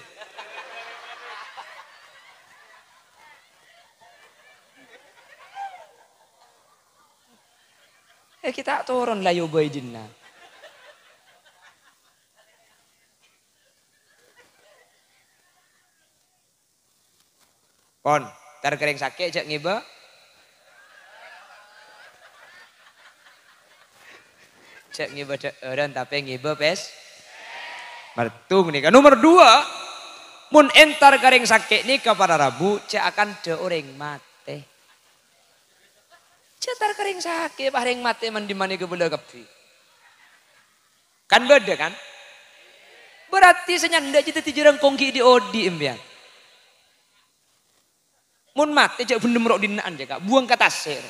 Eh, ghi' ta' toron la èobâi dinna'. Pon, tar-, ka rèng sakè' jhâ' ngèbâ. Jhâ' ngèbâ dhâ'ârân, tapè ngèbâ pès-, mardhung nèka. Nomer dua, mon entar ka rèng sakè' nèka para rabu, jhâ' akandhâ orèng matè. Jhâ' tar-karèng sakè', pas rèng matè man-dimman èkabâlâ kabbhi. Kan bâdâ, kan? Berarti sè nyandhâ' jhâ' dhâddhi jhârângkong ghi' dhi'-odi' empèyan. Mon matè jhâ' bhendhem ro' dina'an jhâ', Ka'. Buwâng ka tasè' ro.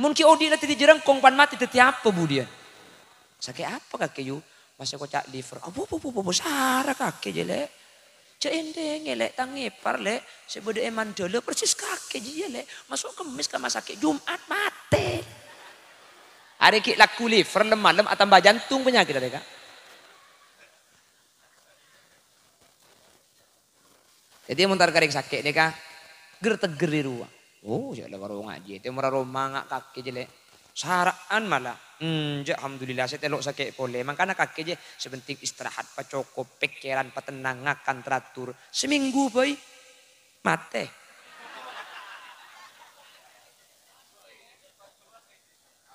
Mon ghi' odi' la dhâddhi jhârângkong pan matè dhâddhi apa budiyân? Sakè' apa kakè, Yu? Masè koca' liver. Abu, abu, abu, abu, sara kakè jiyâ, Lè'. Jhâ' èndhingè, Lè', tang ngèpar, Lè'. Sè bâdâ è Mandala persis kakè jiyâ, Lè'. Maso' Kemmès ka ma' sakè', Jum'at matè. Arè ghi' lagghu liver lem-malem atamba jantung penyakit arè, Ka'. Dhâddhi, mon tar-karèng sakè' nèka, ger-tegger è rowa. Oh, jhâ' la karo ngajhi, tè mara roma nga' kakè jiyâ, Lè'. Sara'an mala. Hmm, jhâ', alhamdulillah, sè tello' sakè' polè. Mangkana kakè jiyâ, sè penting istirahat, pacokop, pèkkèran, patennang, ngakan teratur. Seminggu bhâi, matè.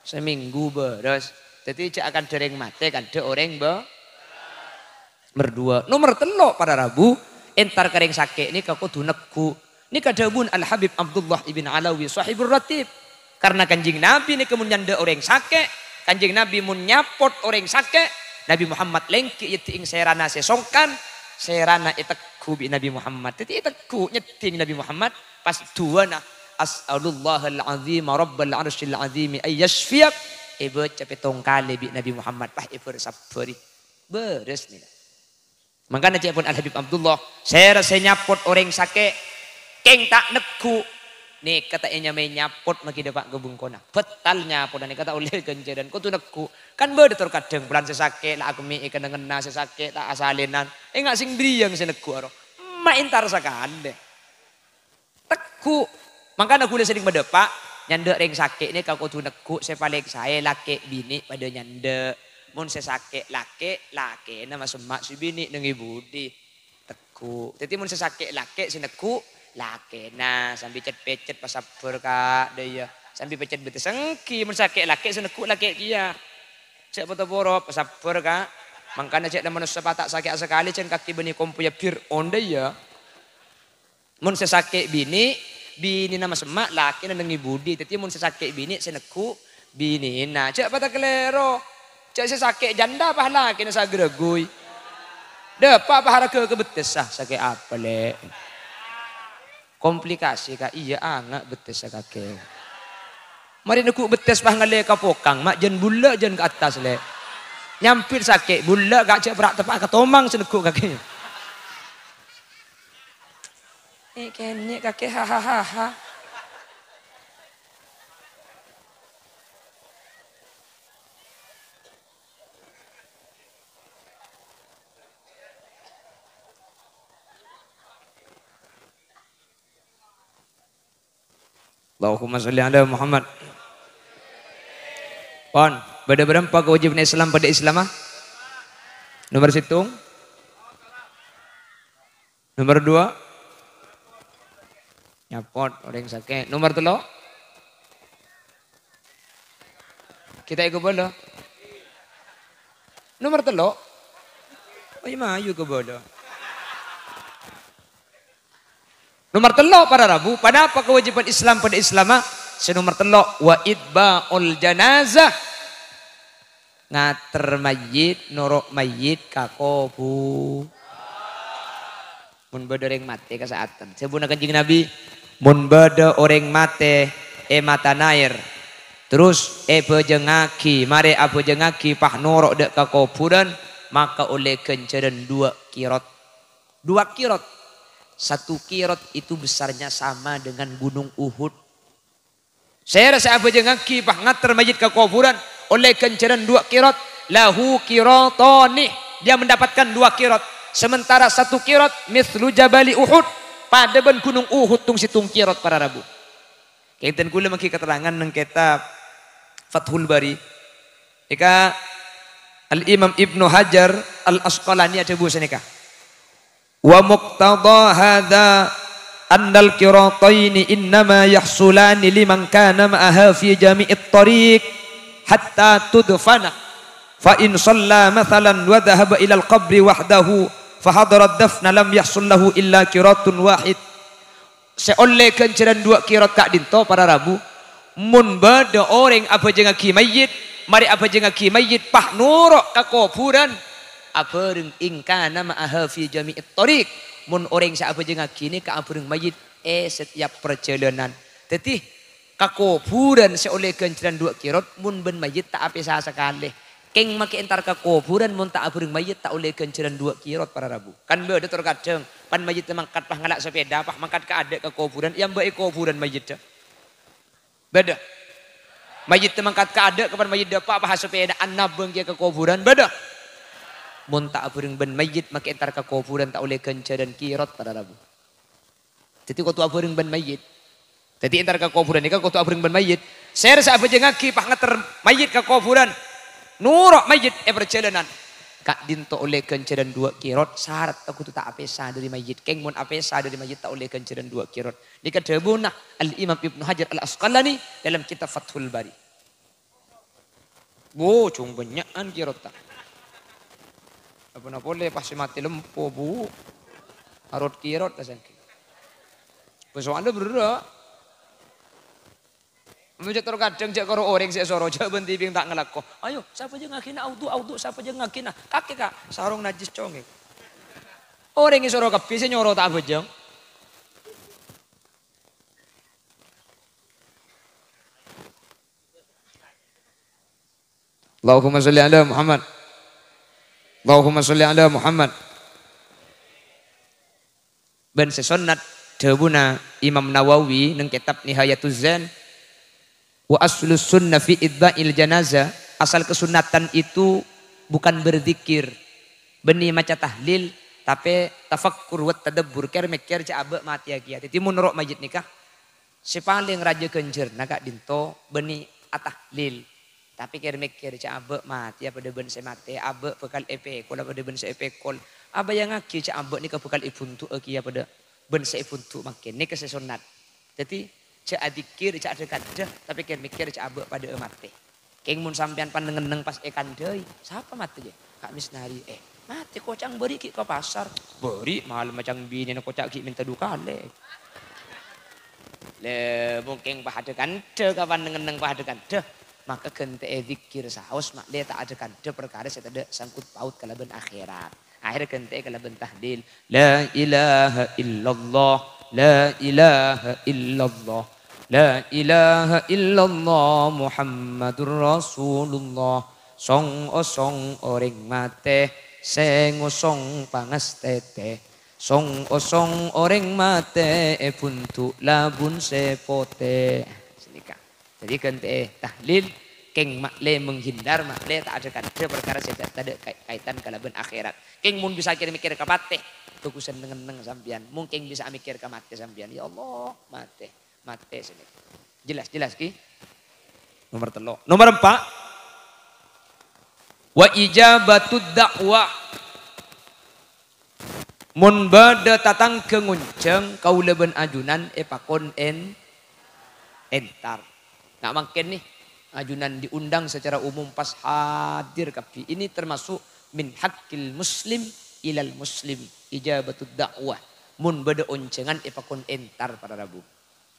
Seminggu bârâs. Dhâddhi jhâ' akandhâ rèng matè, kandhâ orèng bâ-, Nomer duwâ'. Nomer tello', para rabu, entar ka rèng sakè' nèka kodhu neggu'. Nèka dhâbuna Al-Habib Abdullah ibn Alawi, Sahibur Ratib. Karna Kanjeng Nabi nèka mon nyandhâ' orèng sakè', Kanjeng Nabi mon nyapot orèng sakè', Nabi Muhammad lèngghi' èddi'ing sèrana sè songkan, sèrana èteggu' bi' Nabi Muhammad. Dhâddhi èteggu', nyeddhing Nabi Muhammad, pas du'ana, "As'alullahal azima rabbal arsyil azimi ay yasyfiyak." Èbâca pèttong kalè bi' Nabi Muhammad, pas èbâr-sabbhâri. Bârâs nèka. Mangkana ca'èpon Al-Habib Abdullah, "Sèra sè nyapot orèng sakè', kèng ta' neggu', nèka ta' ènyamaè nyapot maghi dâpa' ka bengkona. Bâttal nyapodhâ nèka ta' ollè ghânjhârân, kodhu neggu'." Kan bâdâ tor kadhâng polana sè sakè' la akemmè'è kennengnganna, sè sakè' ta' asalènan. Enga' sè bâriyâng sè neggu' aro. Ma' entar sakalè. Teggu'. Mangkana ghulâ sering madâpa', nyandhâ' rèng sakè' nèka kodhu neggu' sè palèng saè lakè' binè' padâ nyandhâ'. Mon sè sakè' lakè', lakèna masemma' sè binè' neng è budi. Teggu'. Dhâddhi mon sè sakè' lakè' sè neggu', lakèna. Sambi cèt-pècèt pasabbhâr, Ka', dâ' iyâ. Sambi pècèt betes ènggi, mon sakè' lakè' sè neggu' lakè' kèya. Jhâ' poto-poro, pasabbhâr, Ka'. Mangkana jhâ' la manossa pata' sakè'a sakalè, jhân kakè bânnè kompoyya bir, ondâ iyâ. Mon sè sakè' binè', binèna masemma', lakèna neng è budi. Dhâddhi mon sè sakè' binè' sè neggu', binèna. Jhâ' pata' kalèro. Jhâ' sè sakè' jhândhâ pas lakèna sè aghârâghuy. Dâpa' pas arghâ ka bettessa, "Sakè' apa, Lè'?" "Komplikasi, Ka'." "Iyâ, anga' bettessa kakè." Marè neggu' bettes pas ngallè ka pokang, ma' jhân bulâ' jhân ka attas, Lè'. Nyampit sakè', bulâ', Ka', jhâ' pèra' teppa'a ka tomang sè neggu' kakè. Eh, kènè' kakè, hahahaha. Allahumma sholli ala Muhammad. Pon, bâdâ bârâmpa kawâjibhânna Islam padâ Islama? Nomer sèttong. Nomer duwâ'. Nyapot orèng sakè'. Nomer tello'. Kita èkabâlâ. Nomer tello'. Ayo mayu kabâlâ. Nomer tello', para rabu, ponapa kawâjibhân Islam padâ Islama? Sè nomer tello', wa itba'ul janazah. Ngater mayyit, noro' mayyit ka kobu-, Mon bâdâ orèng matè kasa'atan. Sabuna Kanjeng Nabi, "Mon bâdâ orèng matè è mata nair, terros èbhâjângngaghi, marè abhâjângngaghi pas noro' dâ' ka kobhurân, maka ollè ghânjhârân duwâ' kirot." Dua kirot. Satu kirot itu besarnya sama dengan Gunung Uhud. Sèra sè abhâjângngaghi pas ngater mayyit ka kobhurân, ollè ghânjhârân duwâ' kirot, lahu qiratani, dia mendapatkan dua kirot. Sementara satu kirot mithlu jabali Uhud, padâ bân Gunung Uhud tong-sèttong kirot, para rabu. Kèngèng kaulâ manggi katerrangan neng kètab Fathul Bari. Èka Al-Imam Ibnu Hajar Al-Asqalani adhâbu sanèka. Wa muqtada hadza annal qirataini innama yahsulani liman kana ma'aha fi jami'it thariq hatta tudfana. Fa in shalla mathalan wa dhahaba ilal qabri wahdahu fa hadara dafna lam yahsul lahu illa qiratun wahid. Sè ollè ghânjhârân duwâ' kirot ka'dinto para rabu. Mon bâdâ orèng abhâjângngaghi mayyit, marè abhâjângngaghi mayyit pas noro' ka kobhurân, abhâreng in kana ma'aha fi jami'it thariq. Mon orèng sè abhâjângngaghi nèka abhâreng mayyit è setiap parjhâlânan. Dhâddhi, ka kobhurân sè ollè ghânjhârân duwâ' qèrat, mon bân mayyit ta' apèsa sakalè. Kèng makè entar ka kobhurân, mon ta' abhâreng mayyit ta' ollè ghânjhârân duwâ' qèrat, para rabu. Kan bâdâ tor kadhâng, pan mayyit mangkat pas ngala' sapèda, pas mangkat ka adâ' ka kobhurân, èambâ'è kobhurân mayyitta. Bâdâ. Mayyit mangkat ka adâ', kapan mayyit dâpa' pas sapèdaan nabâng kèya ka kobhurân. Bâdâ. Mon ta' abhâreng bân mayyit, makè entar ka kobhurân ta' ollè ghânjhârân qèrat, para rabu. Dhâddhi kodhu abhâreng bân mayyit. Dhâddhi entar ka kobhurân nèka kodhu abhâreng bân mayyit. Sèra sè abhâjângngaghi pas ngetter mayyit ka kobhurân. Noro' mayyit è parjhâlânan. Ka'dinto ollè ghânjhârân duwâ' qèrat, sarat kodhu ta' apèsa dâri mayyit. Kèng mon apèsa dâri mayyit ta' ollè ghânjhârân duwâ' qèrat. Nèka dhâbuna Al-Imam Ibnu Hajar Al-Asqalani dalam kitab Fathul Bari. Bu, jhung bânnya'an qèratta. Apa-napa polè pas sè matè lempo, Bu. Arot qèrat ka sèngkè. Persoalanna berrâ'. Mon cè' tor kadhâng jhâ' karo orèng sè èsoro, jhâ' bân tibing ta' ngalako. Ayo, sapa jhâ' ngaghina audu, audu, sapa jhâ' ngaghina. Kakè, Ka', sarong najjhis congèng. Orèng èsoro kabbhi sè nyoro ta' abhâjâng. Allahumma sholli ala Muhammad. Allahumma sholli ala Muhammad. Bân sè sonnat, dhâbuna Imam Nawawi neng kètab Nihayatuz Zain, "Wa aslus sunnah fi itba'il janazah," asal kesunatan itu bukan berzikir, bânnè maca tahlil, tapè tafakkur wa tadabbur, kèr-mèkkèr jhâ' abâ' matèya kèya. Dhâddhi, mon noro' mayyit nèka, sè palèng rajâ ghânjhârânna ka'dinto bânnè atahlil. Tapè kèr-mèkkèr jhâ' abâ' matèya padâ bân sè matè, abâ' bhâkal èpèkol padâ bân sè èpèkol. Abhâjângngaghi jhâ' abâ' nèka bhâkal èbhunto'a kèya padâ bân sè èbhunto' mangkèn. Nèka sè sonnat. Dhâddhi, jhâ' adzikir, jhâ' adhâ-kadhâ, tapè kèr-mèkkèr jhâ' abâ' padâ'â matè. Kèng mon sampèyan pan neng-enneng pas èkandhâi, sapa matè, jâ? Ka' Misnari, eh, matè koca'na bâri' ghi' ka pasar. Bâri' malem macang binèna koca' ghi' mènta du kalè. Lè, mon kèng pas adhâ-kandhâ, kapan neng-enneng pas adhâ-kandhâ, maka ghântè'è dzikir saos, ma' lè ta' adhâ-kandhâ parkara sè tadâ' sangkut paut kalabân akhèrat. Akhèr ghântè'è kalabân tahlil. La ilaha illallah, la ilaha illallah, la ilaha illallah Muhammadur Rasulullah. Song-osong orèng matè, sè ngosong pangastètè. Song-osong orèng matè èbhunto' labun sè potè. Sanèka. Dhâddhi ghântè'è tahlil, kèng ma' lè menghindar, ma' lè ta' adhâ-kadhâ parkara sè ta-, tadâ' kai-, kaitan kalabân akhèrat. Kèng mon bisa kèr-mèkkèr ka matè, bhâghus neng-enneng sampèyan. Mon kèng bisa amèkkèr ka matè sampèyan, "Ya Allah, matè, matè," sanèka. Jelas, jelas, Ki? Nomor tello'. Nomor empa'. Wa ijabatud da'wah. Mon bâdâ tatangghâ ngonjhâng, kaulâ bân ajunan èpakon en-, entar. Nga' mangkèn nè, ajunan diundang secara umum pas hadir kabbhi. Ini termasuk min haqqil muslim ilal muslim, ijabatud da'wah. Mon bâdâ onjhângan èpakon entar, para rabu.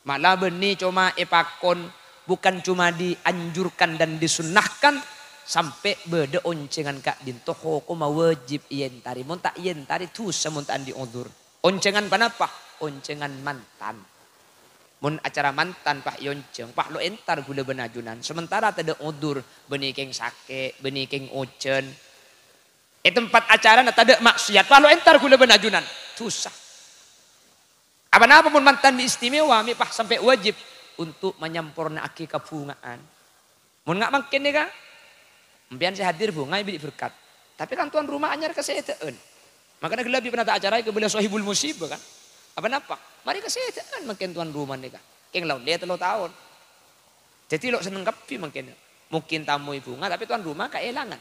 Mala bânnè coma èpakon, bukan cuma dianjurkan dan disunnahkan, sampè' bâdâ onjhângan ka'dinto hokomma wajib èentarè. Mon ta' èentarè, dhusa mon ta' andi' odzur. Onjhângan ponapa? Onjhângan mantan. Mon acara mantan pas èonjhâng, pas lo' entar ghulâ bân ajunan. Sementara tadâ' odzur, bânnè kèng sakè', bânnè kèng ojhân. È tempat acarana tadâ' maksiat, pas lo' entar ghulâ bân ajunan. Dhusa. Apa-napa mon mantan mè' istimewa, mè' pas sampè' wajib untuk manyampornaaghi kabhungaan. Mon nga' mangkèn nèka, sampèyan sè hadir bhunga èberri' berkat. Tapè kan tuan rumah anyar kasèdhâ'ân. Makana ghellâ' bi' penata acara èkabâlâ sohibul musibah kan. Apa-napa? Marè kasèdhâ'ân mangkèn tuan rumah nèka. Kèng la ollè tello taon. Dhâddhi lo' senneng kabbhi mangkèn. Mungkin tamoy bhunga, tapè tuan rumah kaèlangan.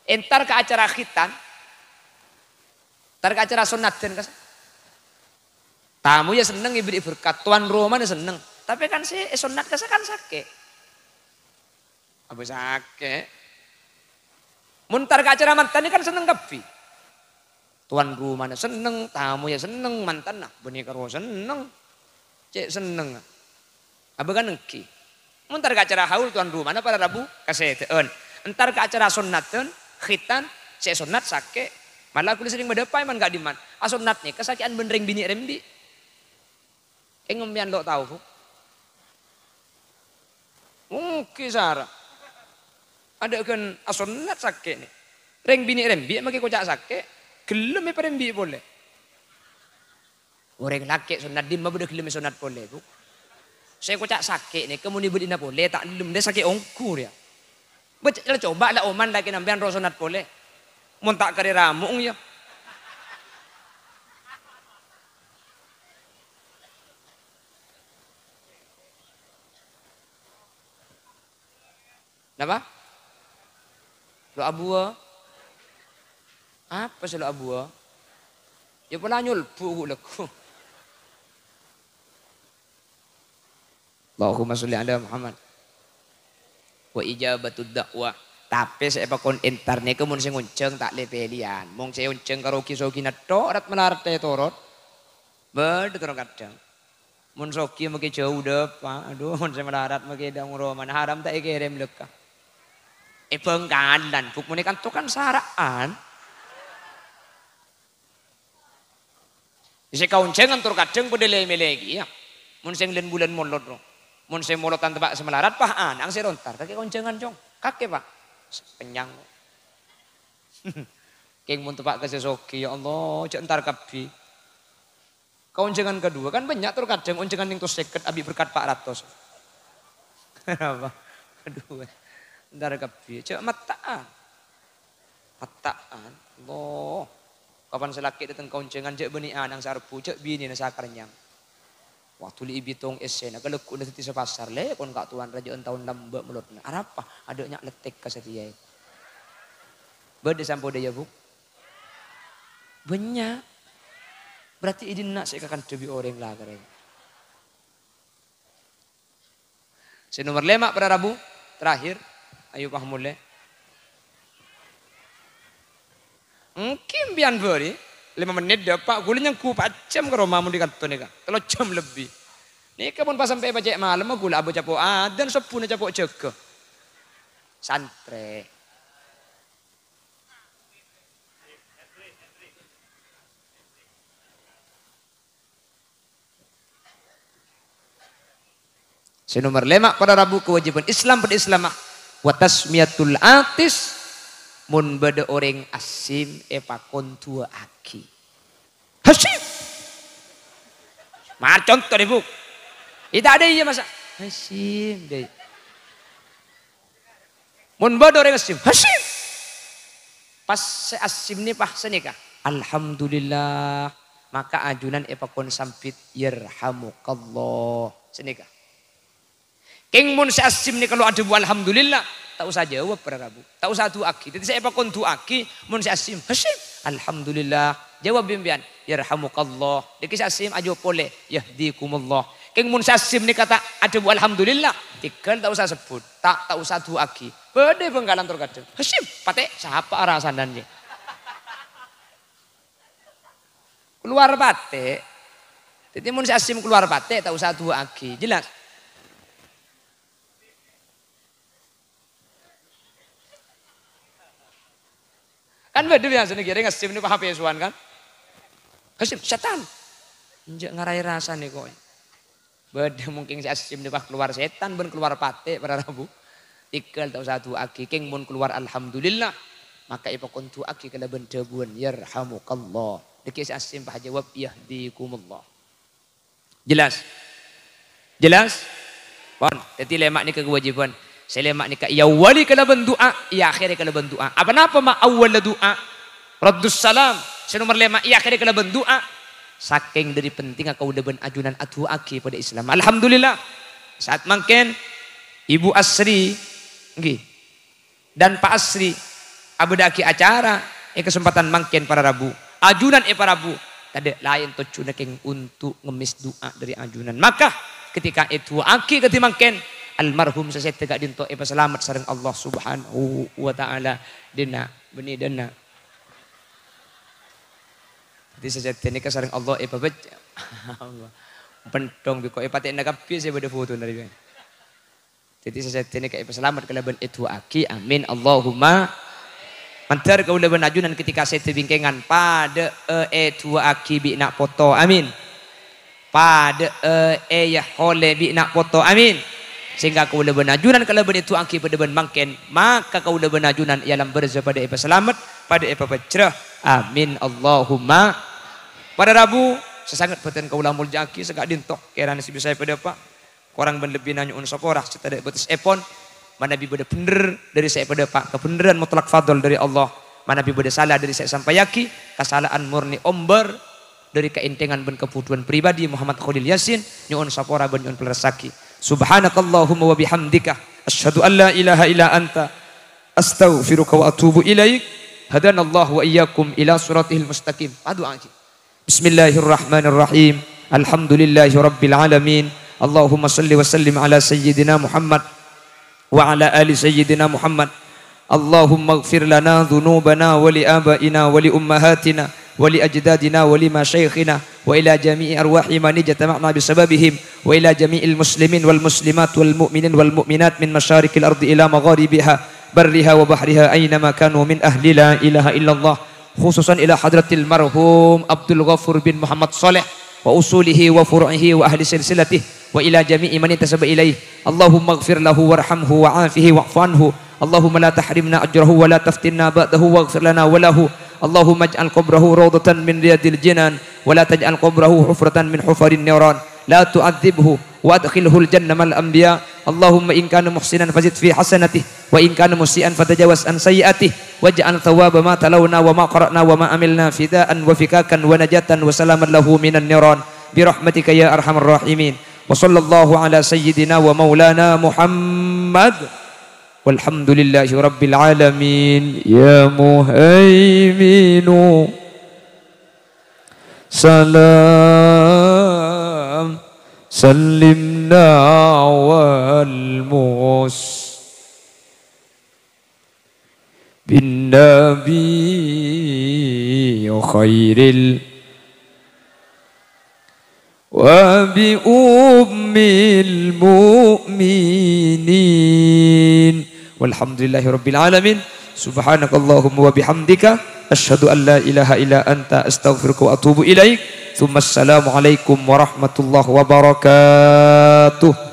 Entar ka acara khitan, entar ka acara sonnadhân, kas-, tamoyya senneng èberri' berkat, tuan romana senneng. Tapè kan sè èsonnat kassa' kan sakè'. Apa sakè'? Mon entar ka acara mantan kan senneng kabbhi. Tuan romana senneng, tamoyya senneng, mantanna bânnè karo senneng. Cè' senneng. Apa kan engghi? Mon entar ka acara haul tuan rumana para rabu, kasèdhâ'ân. Entar ka acara sonnadhân, khitan, sè sonnat sakè'. Mala ghulâ serrèng madâpa' èman ka'dimman. Asonnat nèka sakè'an bân rèng binè' rembi'. Kèng sampèyan lo' tao, Bu? Mungkin sara. Adâ' ghân asonnat sakè' nè. Rèng binè' rembi' makè koca' sakè', ghellem èparembi' polè. Orèng lakè' sonnat dimma bâdâ ghellem èsonnat polè, Bu? Sè koca' sakè' nèka mon èbâli'na polè, ta' ellem dâ sakè' ongghu rèya. Bâ-, la coba la oman lakè' sampèyan ro sonnat polè. Mon ta' karè ramo'eng, yâ. Napa? Lo' abuwâ? Apa sè lo' abuwâ? Yâ pola nyolbu' ghu-, lagghu'. Allahumma sholli ala Muhammad. Wa ijabatud da'wah. Tapè sè èpakon entar nèka mon sè ngonjhâng ta' lè-pèlèyan. Mon sè ngonjhâng karo ghi-soghina tok, rat-malarat ètorot. Bâdâ terro kadhâng. Mon soghi makè jhâu dâpa'. Adhu, mon sè malarat makè dâ' romana. Haram ta' èkèrèm lèkka. È Bhângkalan, Bu, monè kanto kan sara'an. Sè kaonjhângan tor kadhâng padâ lè-mèlè kèya. Mon sè nglen-bulân molod, ro. Mon sè molodhân teppa' sè malarat, pas ana'na sè rontar. Kakè kaonjhângan, Cong. Kakè, Pa'. Kenyang. Kèng mon teppa' ka sè soghi, ya Allah, jhâ' entar kabbhi. Kaonjhângan kaduwâ kan bânnya' tor kadhâng onjhângan nèng tos sèket abi' berkat pa' ratos. Apa? Aduh, entar kabbhi. Jhâ' matta'an. Matta'an. Allah. Kapan sè lakè' dâteng kaonjhângan jhâ' bânnè ana'na sè arebbhu, jhâ' binèna sè akarnyang. Wah, dhuli èbitong essèna, kalagghuna dhâddhi sè pasar. Lè, kon ka' towan rajâ'ân taon lambâ' molodhâ. Arapa? Adâ' nya' lettek ka satèya. Bâdâ sampo dâ' iyâ, Bu? Bânnya'. Berarti è dinna' sè èkakandhâ bi' orèng la karè. Sè nomer lèma' para rabu, terakhir. Ayo, pah molè. Ènggi sampèyan bâri', lèma mennit dâpa', ghulâ nyangghu pa' jhâm ka roma mon dâri kanto nèka. Tello jhâm lebbi. Nèka mon pas sampè' pacè' malem, ghulâ abâ' capo' adzan, sobbhuna capo' jâgâ. Santrè. Sè nomer lèma', para rabu, kawâjibhân Islam padâ Islamma. Wa tasmiyatul atis, mon bâdâ orèng asèm èpakon du'aaghi. Hasyim! Mar conto dâ', Bu. Ita' dâ' iyâ masa'. Hasyim dâ'. Mon bâdâ orèng asèm, "Hasyim!" Pas sè asèm nè pas sanèka, "Alhamdulillah." Maka ajunan èpakon sambit, "Yarhamukallah." Sanèka. Kèng mon sè asèm nèka lo' adhâbu, "Alhamdulillah," ta' osa jâwâb para rabu. Ta' osa du'aaghi. Dhâddhi sè èpakon du'aaghi, mon sè asèm, "Hasyim, alhamdulillah." Jâwâb bi' sampèyan, "Yarhamukallah." Dhâggi' sè asèm ajâwâb polè, "Yahdikumullah." Kèng mon sè asèm nèka ta' adhâbu alhamdulillah, tèghâl ta' osa sebbhut, ta', ta' osa du'aaghi. Bâdâ è Bhângkalan tor kadhâng, "Hasyim, patè', sapa arasanan, yâ?" Kalowar patè'. Dhâddhi mon sè asèm kalowar patè', ta' osa du'aaghi. Jelas? Kan bâdâ biyasana ghi' rèng asèm nè pas H P sowan kan? "Hasyim, sètan." Enjâ' ngaraè rasanè koè. Bâdâ mungkin sè asèm nè pas kalowar sètan bân kalowar patè' para rabu. Tèghâl ta' osa du'aaghi, kèng mon kalowar alhamdulillah, maka èpakon du'aaghi kalabân dhâbuwân, "Yarhamukallah." Dhâggi' sè asèm pas jâwâb, "Yahdikumullah." Jelas? Jelas? Pon. Dhâddhi lèma' nèka kawâjibhân. Sè lèma' nèka èawwali kalabân du'a, èakhèrè kalabân du'a. Apa-napa ma' awwalla du'a? Raddus salam. Sè nomer lèma' èakhèrè kalabân du'a. Sakèng dâri pentingnga kaulâ bân ajunan adu'aaghi padâ Islam. Alhamdulillah. Saat mangkèn Ibu Asri, ngghi. Dan Pa' Asri abâdâ'aghi acara è kasempadhân mangkèn para rabu. Ajunan è para rabu, tadâ' laèn tojjhuna kèng ontok ngemmès du'a dâri ajunan. Maka, ketika èdu'aaghi kadhi mangkèn, almarhum sè sèdhâ ka'dinto èpasalamet sareng Allah Subhanahu wa Ta'ala. Dina, bânnè dina. Dhâddhi sè sèdhâ nèka sareng Allah èpabâc-, Allah. Penthong bi' ko' èpatè'na kabbhi sè bâdâ fotona rèya. Dhâddhi sè sèdhâna ka'èpasalamet kalabân èdu'aaghi. Amin. Allahumma. Mandhâr kaulâ bân ajunan ketika sèdhâ bingkèngan padâ'â èdu'aaghi bi' na' poto. Amin. Padâ'â èyaholè bi' na' poto. Amin. Sehingga kaulâ bân ajunan kalabân èdu'aaghi padâ bân mangkèn, maka kaulâ bân ajunan è alam barzah padâ èpasalamet, padâ èpapajjhârâ. Amin. Allahumma. Para rabu, sè sanget bhâdhân kaulâ molja'aghi, saka'dinto kèrana sè bisa èpadâpa'. Korang bân lebbina nyo'on sapora sè tadâ' bâtessèpon. Manabi bâdâ bhendher dâri sè èpadâpa', kabhendherran mutlak fadl dâri Allah. Manabi bâdâ sala dâri sè èsampayaghi, kasala'an morni ombâr dâri kaèntengan bân kabhuduwân pribadi Muhammad Kholil Yasin, nyo'on sapora bân nyo'on palerressaghi. Subhanakallahumma wa bihamdika, asyhadu an la ilaha illa anta, astaghfiruka wa atubu ilaik. Hadanallahu wa iyyakum ila siratihil mustaqim. Adu'aaghi. Bismillahirrahmanirrahim. Alhamdulillahi rabbil alamin. Allahumma salli wa sallim ala sayyidina Muhammad wa ala ali sayyidina Muhammad. Allahumma ighfir lana dhunubana wa li abaina wa li ummahatina wa li ajdadina wa li masyaikhina wa ila jami'i arwahi man ijtama'na bisababihim wa ila jami'il muslimin wal muslimat wal mu'minin wal mu'minat min masyariqil ardi ila magharibiha barriha wa bahriha aina ma kanu min ahli la ilaha illallah. Khususan ila hadratil marhum Abdul Ghafur bin Muhammad Saleh wa usulihi wa furu'ihi wa ahli silsilatih wa ila jami'i man intasaba ilaih. Allahumma ighfir lahu warhamhu wa afihi wa'fu anhu. Allahumma la tahrimna ajrahu wa la taftinna ba'dahu waghfir lana wa lahu. Allahumma ij'al qabrahu rawdatan min riyadil jinan wa la taj'al qabrahu hufratan min hufarin niran. La tu'adzibhu wa adkhilhul jannah ma'al anbiya. Allahumma in kana muhsinan fazid fi hasanatih, wa in kana musian fatajawaz an sayyi'atih, waj'al thawaba ma talawna wa ma qara'na wa ma amilna fidaan wa fikakan wa najatan wa salaman lahu minan niran. Bi rahmatika ya arhamar rahimin. Wa sallallahu ala sayyidina wa maulana Muhammad. Walhamdulillahi rabbil alamin. Ya Muhaiminu. Salam, sallimna wal mus. Bin Nabi khairil wa bi ummil mu'minin. Walhamdulillahi rabbil alamin. Subhanakallahumma wa bihamdika, asyhadu an la ilaha illa anta, astaghfiruka wa atubu ilaik. Tsumma assalamu alaikum warahmatullahi wabarakatuh.